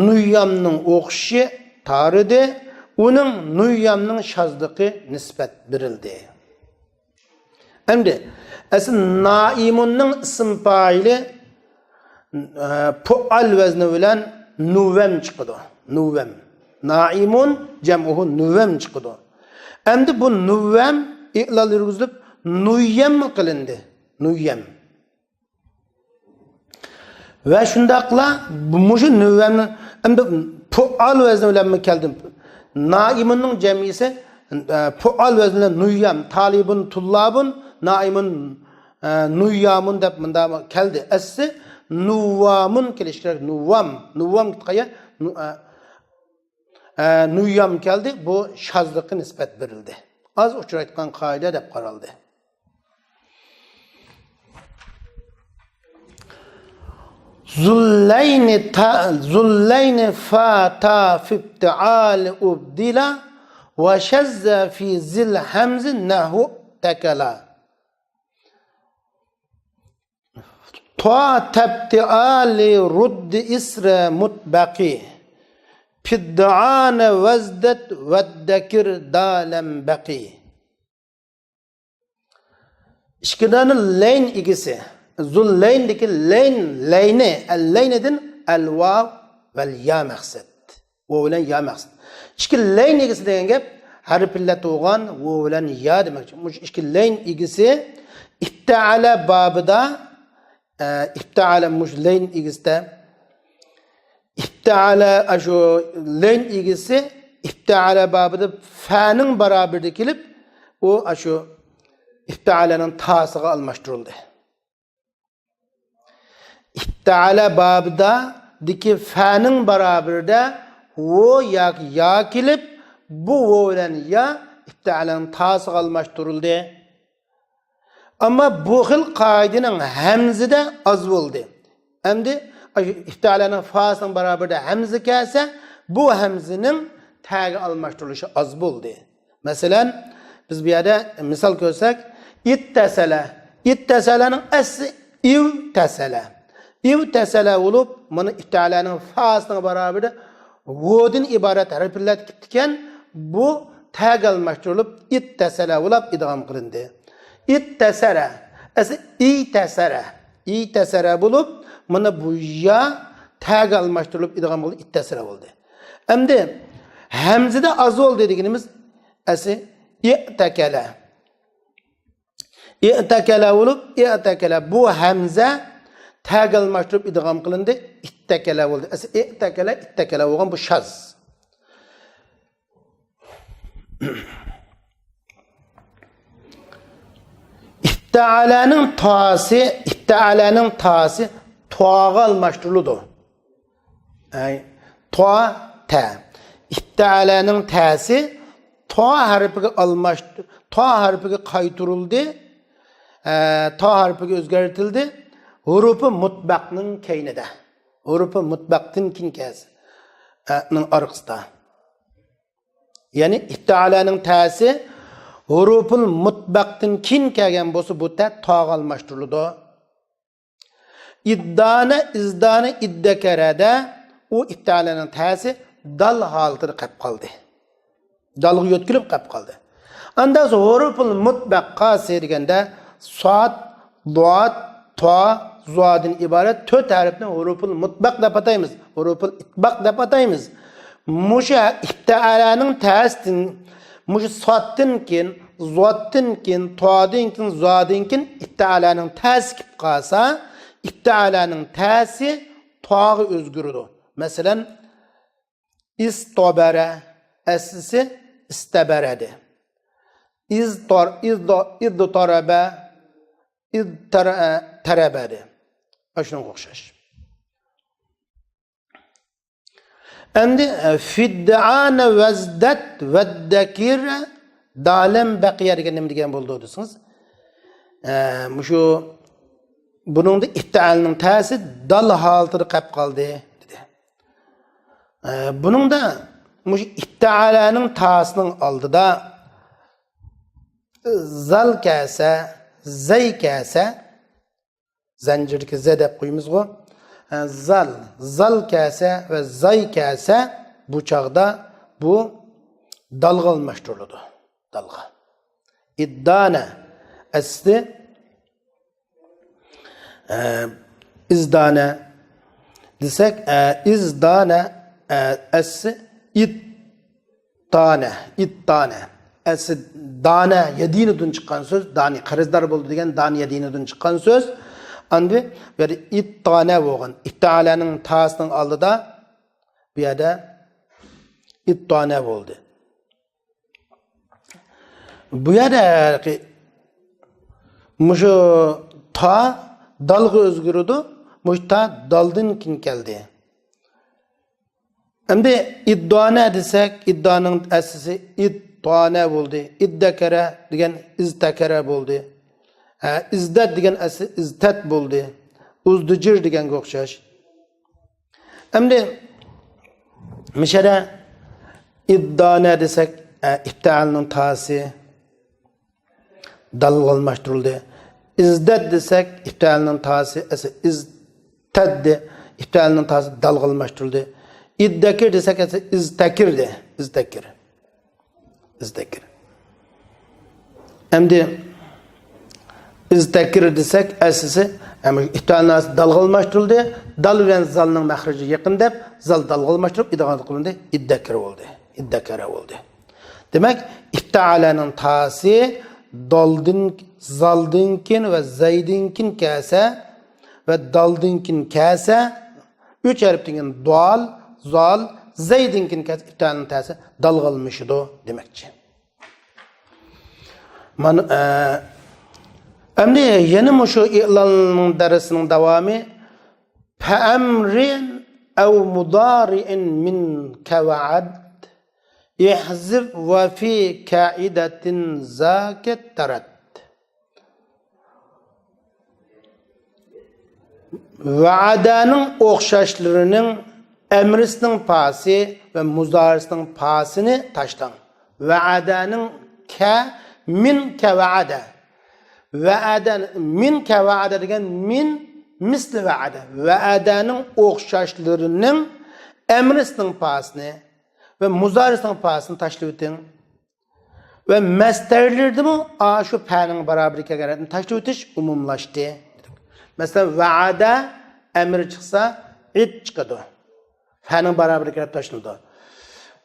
نۇييامنىڭ ئوخشىشى تارىدى، ئۇنىڭ نۇييامنىڭ شازلىقى نىسبەت بېرىلدى. ئەمدى ئەسلى نائىمۇننىڭ ئىسىم پائىلى، ئە، پۇئال ۋەزنى بىلەن نۇۋەم چىقىدۇ. نۇۋەم. نائىمۇن جەمئۇھۇ نۇۋەم چىقىدۇ. ئەمدى بۇ نۇۋەم ئىلال يۈرگۈزۈلۈپ، نۇييەم قىلىندى. نۇييەم. ۋە شۇنداقلا مۇشۇ نۇۋەمنى ئەمدى پۇئال ۋەزنى بىلەنمۇ كەلدى. نائىمۇننىڭ جەمئىسى، ئە، پۇئال ۋەزنى بىلەن نۇييەم، تالىبۇن، تۇللابۇن، نائىمۇن، ئە، نۇييامۇن دەپ مۇنداق كەلدى. ئەسلى نۇۋۋامۇن كېلىشى كېرەك. نۇۋۋام. نۇۋۋام قايا؟ نۇ-، ئە، ئە، نۇيام كەلدى، بۇ شازلىققا نىسبەت بېرىلدى. ئاز ئۇچرايدىغان قائىدە دەپ قارالدى. زۇللەينى تا-، زۇللەينى فا تا فىپتىئالى ئۇبدىلا وشذ في ذي الهمز نحو تكلا. طا تبتعال رد إسر مطبقي. في الدعان وازدد وادكر دالا بقي. ئىككى دانە لەين ئىگىسى. زۇل لەيندىكى لەين، لەينى، ئەل لەينىدىن ئەل ۋاۋ ۋەل يا مەقسەت. ۋاۋ بىلەن يا مەقسەت. ئىككى لەين ئىگىسى دېگەن گەپ ھەرپىللە تۇغان ۋاۋ بىلەن يا دېمەكچى. مۇشۇ ئىككى لەين ئىگىسى ئىپتەئەلە بابىدا، ئە، ئىپتەئەلە مۇشۇ لەين ئىگىسىدە ئىپتەئەلە، ئاشۇ لەين ئىگىسى ئىپتەئەلە بابىدا فەنىڭ باراۋىرىدە كېلىپ، ئۇ ئاشۇ ئىپتەئەلەنىڭ تاسىغا ئالماشتۇرۇلدى. ئىپتەئەلە بابىدىكى فەنىڭ باراۋىرىدە ۋو ياكى يا كېلىپ، بۇ ۋو بىلەن يا ئىپتەئەلەنىڭ تاسىغا ئالماشتۇرۇلدى. ئەمما بۇ خىل قائىدىنىڭ ھەمزىدە ئاز بولدى. ئەمدى ئىپتەئەلەنىڭ فاسىنىڭ باراۋىرىدە ھەمزە كەلسە، بۇ ھەمزىنىڭ تەگە ئالماشتۇرۇلۇشى ئاز بولدى. مەسىلەن، بىز بۇ يەردە مىسال كۆرسەك، ئىتتەسەلە. ئىتتەسەلەنىڭ ئەسلى ئىۋتەسەلە. ئىۋتەسەلە بولۇپ، مانا ئىپتەئەلەنىڭ فاسىنىڭ باراۋىرىدە ۋودىن ئىبارەت ھەرپلەر كېلىپتىكەن، بۇ تەگە ئالماشتۇرۇلۇپ، ئىتتەسەلە بولۇپ ئىدغام قىلىندى. ئىتتەسەرە. ئەسلى ئىتەسەرە. ئىتەسەرە بولۇپ، مانا بۇ يا تەگە ئالماشتۇرۇلۇپ ئىدغام قىلىندى، ئىتتەسەرە بولدى. ئەمدى ھەمزىدە ئاز بولدى دېگىنىمىز ئەسلى ئىئتەكەلە. ئىئتەكەلە بولۇپ، ئىئتەكەلە. بۇ ھەمزە تەگە ئالماشتۇرۇپ ئىدغام قىلىندى. ئىتتەكەلە بولدى. ئەسلى ئىئتەكەلە، ئىتتەكەلە بولغان بۇ شاز. ئىپتەئەلەنىڭ تاسى، ئىپتەئەلەنىڭ تاسى تاغا ئالماشتۇرۇلىدۇ. ئەي، تا، تە. ئىپتەئەلەنىڭ تەسى تا ھەرپىگە ئالماشتۇ-، تا ھەرپىگە قايتۇرۇلدى. ئە، تا ھەرپىگە ئۆزگەرتىلدى. ھۇرۇپى مۇتبەقنىڭ كەينىدە. ھۇرۇپى مۇتبەقتىن كېيىن كەلسە، ئە، نىڭ ئارقىسىدا. يەنى ئىپتەئەلەنىڭ تەسى ھۇرۇپۇل مۇتبەقتىن كېيىن كەلگەن بولسا، بۇ تە تاغا ئالماشتۇرۇلىدۇ. ئىددانە، ئىزدانە، ئىددەكەرەدە ئۇ ئىپتەئەلەنىڭ تەسى دال ھالىتىدە قېلىپ قالدى. دالغا يۆتكىلىپ قېلىپ قالدى. ئاندىن ھۇرۇپۇل مۇتبەققاسى دېگەندە ساد، دۇئاد، تا، زۇدىن ئىبارەت تۆت ھەرپنى ھۇرۇپۇل مۇتبەق دەپ ئاتايمىز. ھۇرۇپۇل ئىتباق دەپ ئاتايمىز. مۇشۇ ئىپتەئەلەنىڭ تەسىدىن، مۇشۇ سادتىن كېيىن، زۇدتىن كېيىن، تادىن كېيىن، زادىن كېيىن ئىپتەئەلەنىڭ تەسى كېلىپ قالسا، ئىپتەئەلەنىڭ تەسى تاغا ئۆزگىرىدۇ. مەسىلەن، ئىستابەرە، ئەسلىسى ئىستەبەرە ئىدى. ئىزتار-، ئىزدا-، ئىزتارەبە، ئىزتەرە-، تەرەبە ئىدى. ئاشۇنىڭغا ئوخشاش. ئەمدى، ئە، فىددەئانە ۋەزدەت ۋەددەكىر دالەم بەقىيە دېگەن نېمە دېگەن بولىدۇ دېسىڭىز، ئە، مۇشۇ بۇنىڭدا ئىپتەئەلنىڭ تەسى دال ھالىتىدە قېلىپ قالدى دېدى. ئە، بۇنىڭدا مۇشۇ ئىپتەئەلەنىڭ تاسىنىڭ ئالدىدا زال كەلسە، زەي كەلسە، زەنجىردىكى زە دەپ قويىمىزغۇ. ئە، زال، زال كەلسە ۋە زاي كەلسە، بۇ چاغدا بۇ دالغا ئالماشتۇرۇلىدۇ. دالغا. ئىددانە. ئەسلى، ئە، ئىزدانە دېسەك، ئە، ئىزدانە، ئە، ئەسلى ئىد دانە، ئىت دانە. ئەسلى دانە يەدىنىدىن چىققان سۆز، دانى قەرزدار بولدى دېگەن دانە يەدىنىدىن چىققان سۆز. ئاندىن بۇ يەردە ئىت دانە بولغان. ئىپتەئەلەنىڭ تاسىنىڭ ئالدىدا بۇ يەردە ئىت دانە بولدى. بۇ يەردە مۇشۇ تا دالغا ئۆزگىرىدۇ. مۇشۇ تا دالدىن كېيىن كەلدى. ئەمدى ئىددانە دېسەك، ئىددانىڭ ئەسلىسى ئىددانە بولدى. ئىددەكەرە دېگەن ئىزتەكەرە بولدى. ھە، ئىزدەت دېگەن ئەسلى ئىزتەت بولدى. ئۇزدىجىر دېگەنگە ئوخشاش. ئەمدى مىشەدە ئىددانە دېسەك، ئە، ئىپتىئالنىڭ تاسى دالغا ئالماشتۇرۇلدى. ئىزدەت دېسەك، ئىپتىئالنىڭ تاسى ئەسلى ئىزتەددى. ئىپتىئالنىڭ تاسى دالغا ئالماشتۇرۇلدى. ئىددەكىر دېسەك، ئەسلى ئىزتەكىردى. ئىزتەكىر. ئىزتەكىر. ئەمدى ئىزتەكىر دېسەك، ئەسلىسى، ھەم ئىپتىئالنىڭ تاسى دالغا ئالماشتۇرۇلدى. دال بىلەن زالنىڭ مەخرىجى يېقىن دەپ، زال دالغا ئالماشتۇرۇپ، ئىدغام قىلىندى. ئىددەكىر بولدى. ئىددەكەرە بولدى. دېمەك، ئىپتەئەلەنىڭ تاسى دالدىن، زالدىن كېيىن ۋە زەيدىن كېيىن كەلسە ۋە دالدىن كېيىن كەلسە، ئۈچ ھەرپتىن كېيىن دال، زال، زەيدىن كېيىن كەلسە، ئىپتەئەلەنىڭ تاسى دالغا ئالمىشىدۇ دېمەكچى. مانا، ئە، ئەمدى يەنە مۇشۇ ئىلالنىڭ دەرسىنىڭ داۋامى. فأمر أو مضارع من كوعد احذف وفي قاعدة ذاك ترد. ۋەئەدەنىڭ ئوخشاشلىرىنىڭ ئەمرىسىنىڭ پاسى ۋە مۇزارىسىنىڭ پاسىنى تاشلاڭ. ۋەئەدەنىڭ كە، مىن كە ۋەئەدە. ۋەئەدە، مىن كە ۋەئەدە دېگەن مىن مىسلى ۋەئەدە. ۋەئەدەنىڭ ئوخشاشلىرىنىڭ ئەمرىسىنىڭ پاسىنى ۋە مۇزارىسىنىڭ پاسىنى تاشلىۋېتىڭ. ۋە مەستەرلىرىدىمۇ ئاشۇ پەنىڭ بارابىرى كەلگەن ھەرپنى تاشلىۋېتىش ئومۇملاشتى. مەسىلەن، ۋەئەدە ئەمرى چىقسا، ئىد چىقىدۇ. پەنىڭ بارابىرى كەلگەن ھەرپ تاشلىنىدۇ.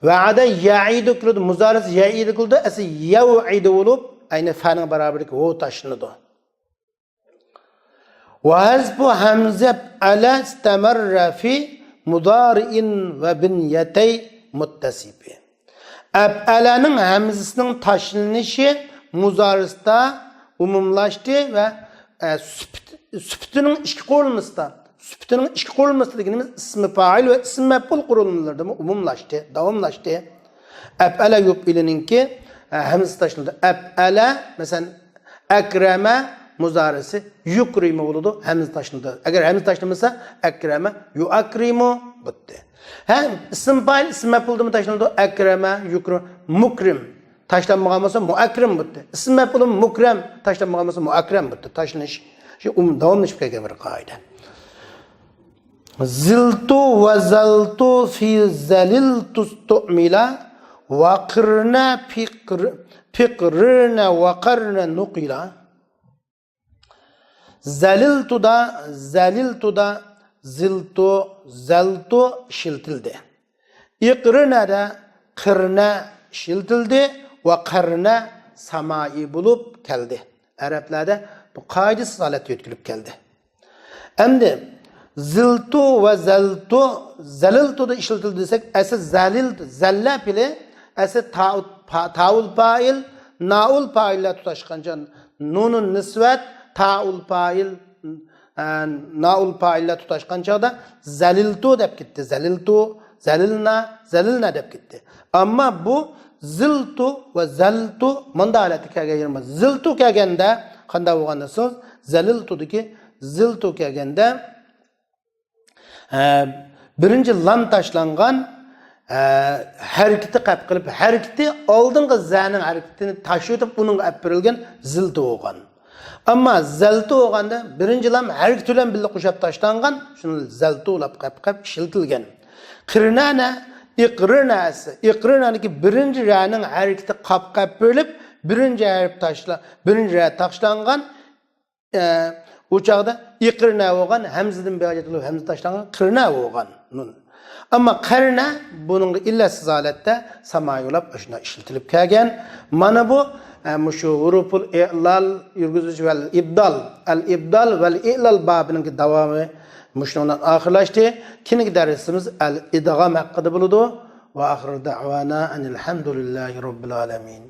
ۋەئەدە يەئىدۇ كېلىدۇ، مۇزارىسى يەئىدۇ كېلىدۇ، ئەسلى يەۋئىدۇ بولۇپ، ئەينى پەنىڭ بارابىرىدىكى ۋاۋ تاشلىنىدۇ. وحذف همزة أفعل استمر في مضارع وبنيتي متصف. ئەپئەلەنىڭ ھەمزىسىنىڭ تاشلىنىشى مۇزارىستا ئومۇملاشتى ۋە، ئە، سۈپىت-، سۈپىتىنىڭ ئىككى قۇرۇلمىسىدا، سۈپىتىنىڭ ئىككى قۇرۇلمىسىدا دېگىنىمىز ئىسمى پائىل ۋە ئىسمى مەپئۇل قۇرۇلمىلىرىدىمۇ ئومۇملاشتى، داۋاملاشتى. ئەپئەلە يۇپئىلىنىڭكى، ئە، ھەمزىسى تاشلىنىدۇ. ئەپئەلە، مەسىلەن، ئەكرەمە مۇزارىسى يۇكرىمۇ بولىدۇ، ھەمزە تاشلىنىدۇ. ئەگەر ھەمزە تاشلىمىسا، ئەكرەمە يۇئەكرىمۇ بولدى. ھە، ئىسىم پائىل، ئىسىم مەپئۇلدىمۇ تاشلىنىدۇ. ئەكرەمە يۇكرىم، مۇكرىم. تاشلانمىغان بولسا، مۇئەكرىم بولدى. ئىسىم مەپئۇلۇم مۇكرەم، تاشلانمىغان بولسا، مۇئەكرەم بولدى. تاشلىنىش شۇ ئومۇم-، داۋاملىشىپ كەلگەن بىر قائىدە. زلت وزلت في زللت استعملا، وقرن فقر-، فقرن وقرن نقلا. زەلىلتۇدا، زەلىلتۇدا، زىلتۇ، زەلتۇ ئىشلىتىلدى. ئىقرىنەدە قىرنە ئىشلىتىلدى ۋە قەرنە سامائىي بولۇپ كەلدى. ئەرەبلەردە بۇ قائىدىسىز ھالەتتە يۆتكىلىپ كەلدى. ئەمدى زىلتۇ ۋە زەلتۇ، زەلىلتۇدا ئىشلىتىلدى دېسەك، ئەسلى زەلىل، زەللە پېئلى، ئەسلى تاۋۇل پا-، تاۋۇل پائىل، نائۇل پائىللار تۇتاشقانچە، نۇنۇن نىسۋەت، تاۋۇل پائىل، ئە، نائۇل پائىللار تۇتاشقان چاغدا زەلىلتۇ دەپ كەتتى. زەلىلتۇ، زەلىلنا، زەلىلنا دەپ كەتتى. ئەمما بۇ زىلتۇ ۋە زەلتۇ مۇنداق ھالەتتە كەلگەن يېرى بار. زىلتۇ كەلگەندە قانداق بولغان دېسىڭىز، زەلىلتۇدىكى زىلتۇ كەلگەندە، ئە، بىرىنچى لام تاشلانغان، ئە، ھەرىكىتى قەپ قىلىپ، ھەرىكىتى ئالدىنقى زەنىڭ ھەرىكىتىنى تاشلىۋېتىپ، ئۇنىڭغا ئەپ بېرىلگەن زىلتۇ بولغان. ئەمما زەلتۇ بولغاندا بىرىنچى لام ھەرىكىتى بىلەن بىللە قوشاپ تاشلانغان، شۇنى زەلتۇ دەپ قەپ قىلىپ ئىشلىتىلگەن. قىرنەنە، ئىقرىنەسى، ئىقرىنەنىكى بىرىنچى رەنىڭ ھەرىكىتى قاپ قەپ بېرىلىپ، بىرىنچى ھەرپ تاشلا-، بىرىنچى رە تاشلانغان، ئە، ئۇ چاغدا ئىقرىنە بولغان، ھەمزىدىن بىر ھاجەت بولۇپ، ھەمزە تاشلانغان، قىرنە بولغان نۇن. ئەمما قەرنە بۇنىڭغا ئىللەتسىز ھالەتتە سامائىي بولۇپ، ئاشۇنداق ئىشلىتىلىپ كەلگەن. مانا بۇ، ئە، مۇشۇ ھۇرۇپۇل ئىلال يۈرگۈزۈش ۋەل ئىبدال، ئەل ئىبدال ۋەل ئىلال بابىنىڭكى داۋامى مۇشۇنىڭ بىلەن ئاخىرلاشتى. كېيىنكى دەرسىمىز ئەل ئىدغام ھەققىدە بولىدۇ. ۋە ئاخىر دەۋانا ئەنىل ھەمدۇلىللاھى رەببىل ئالەمىن.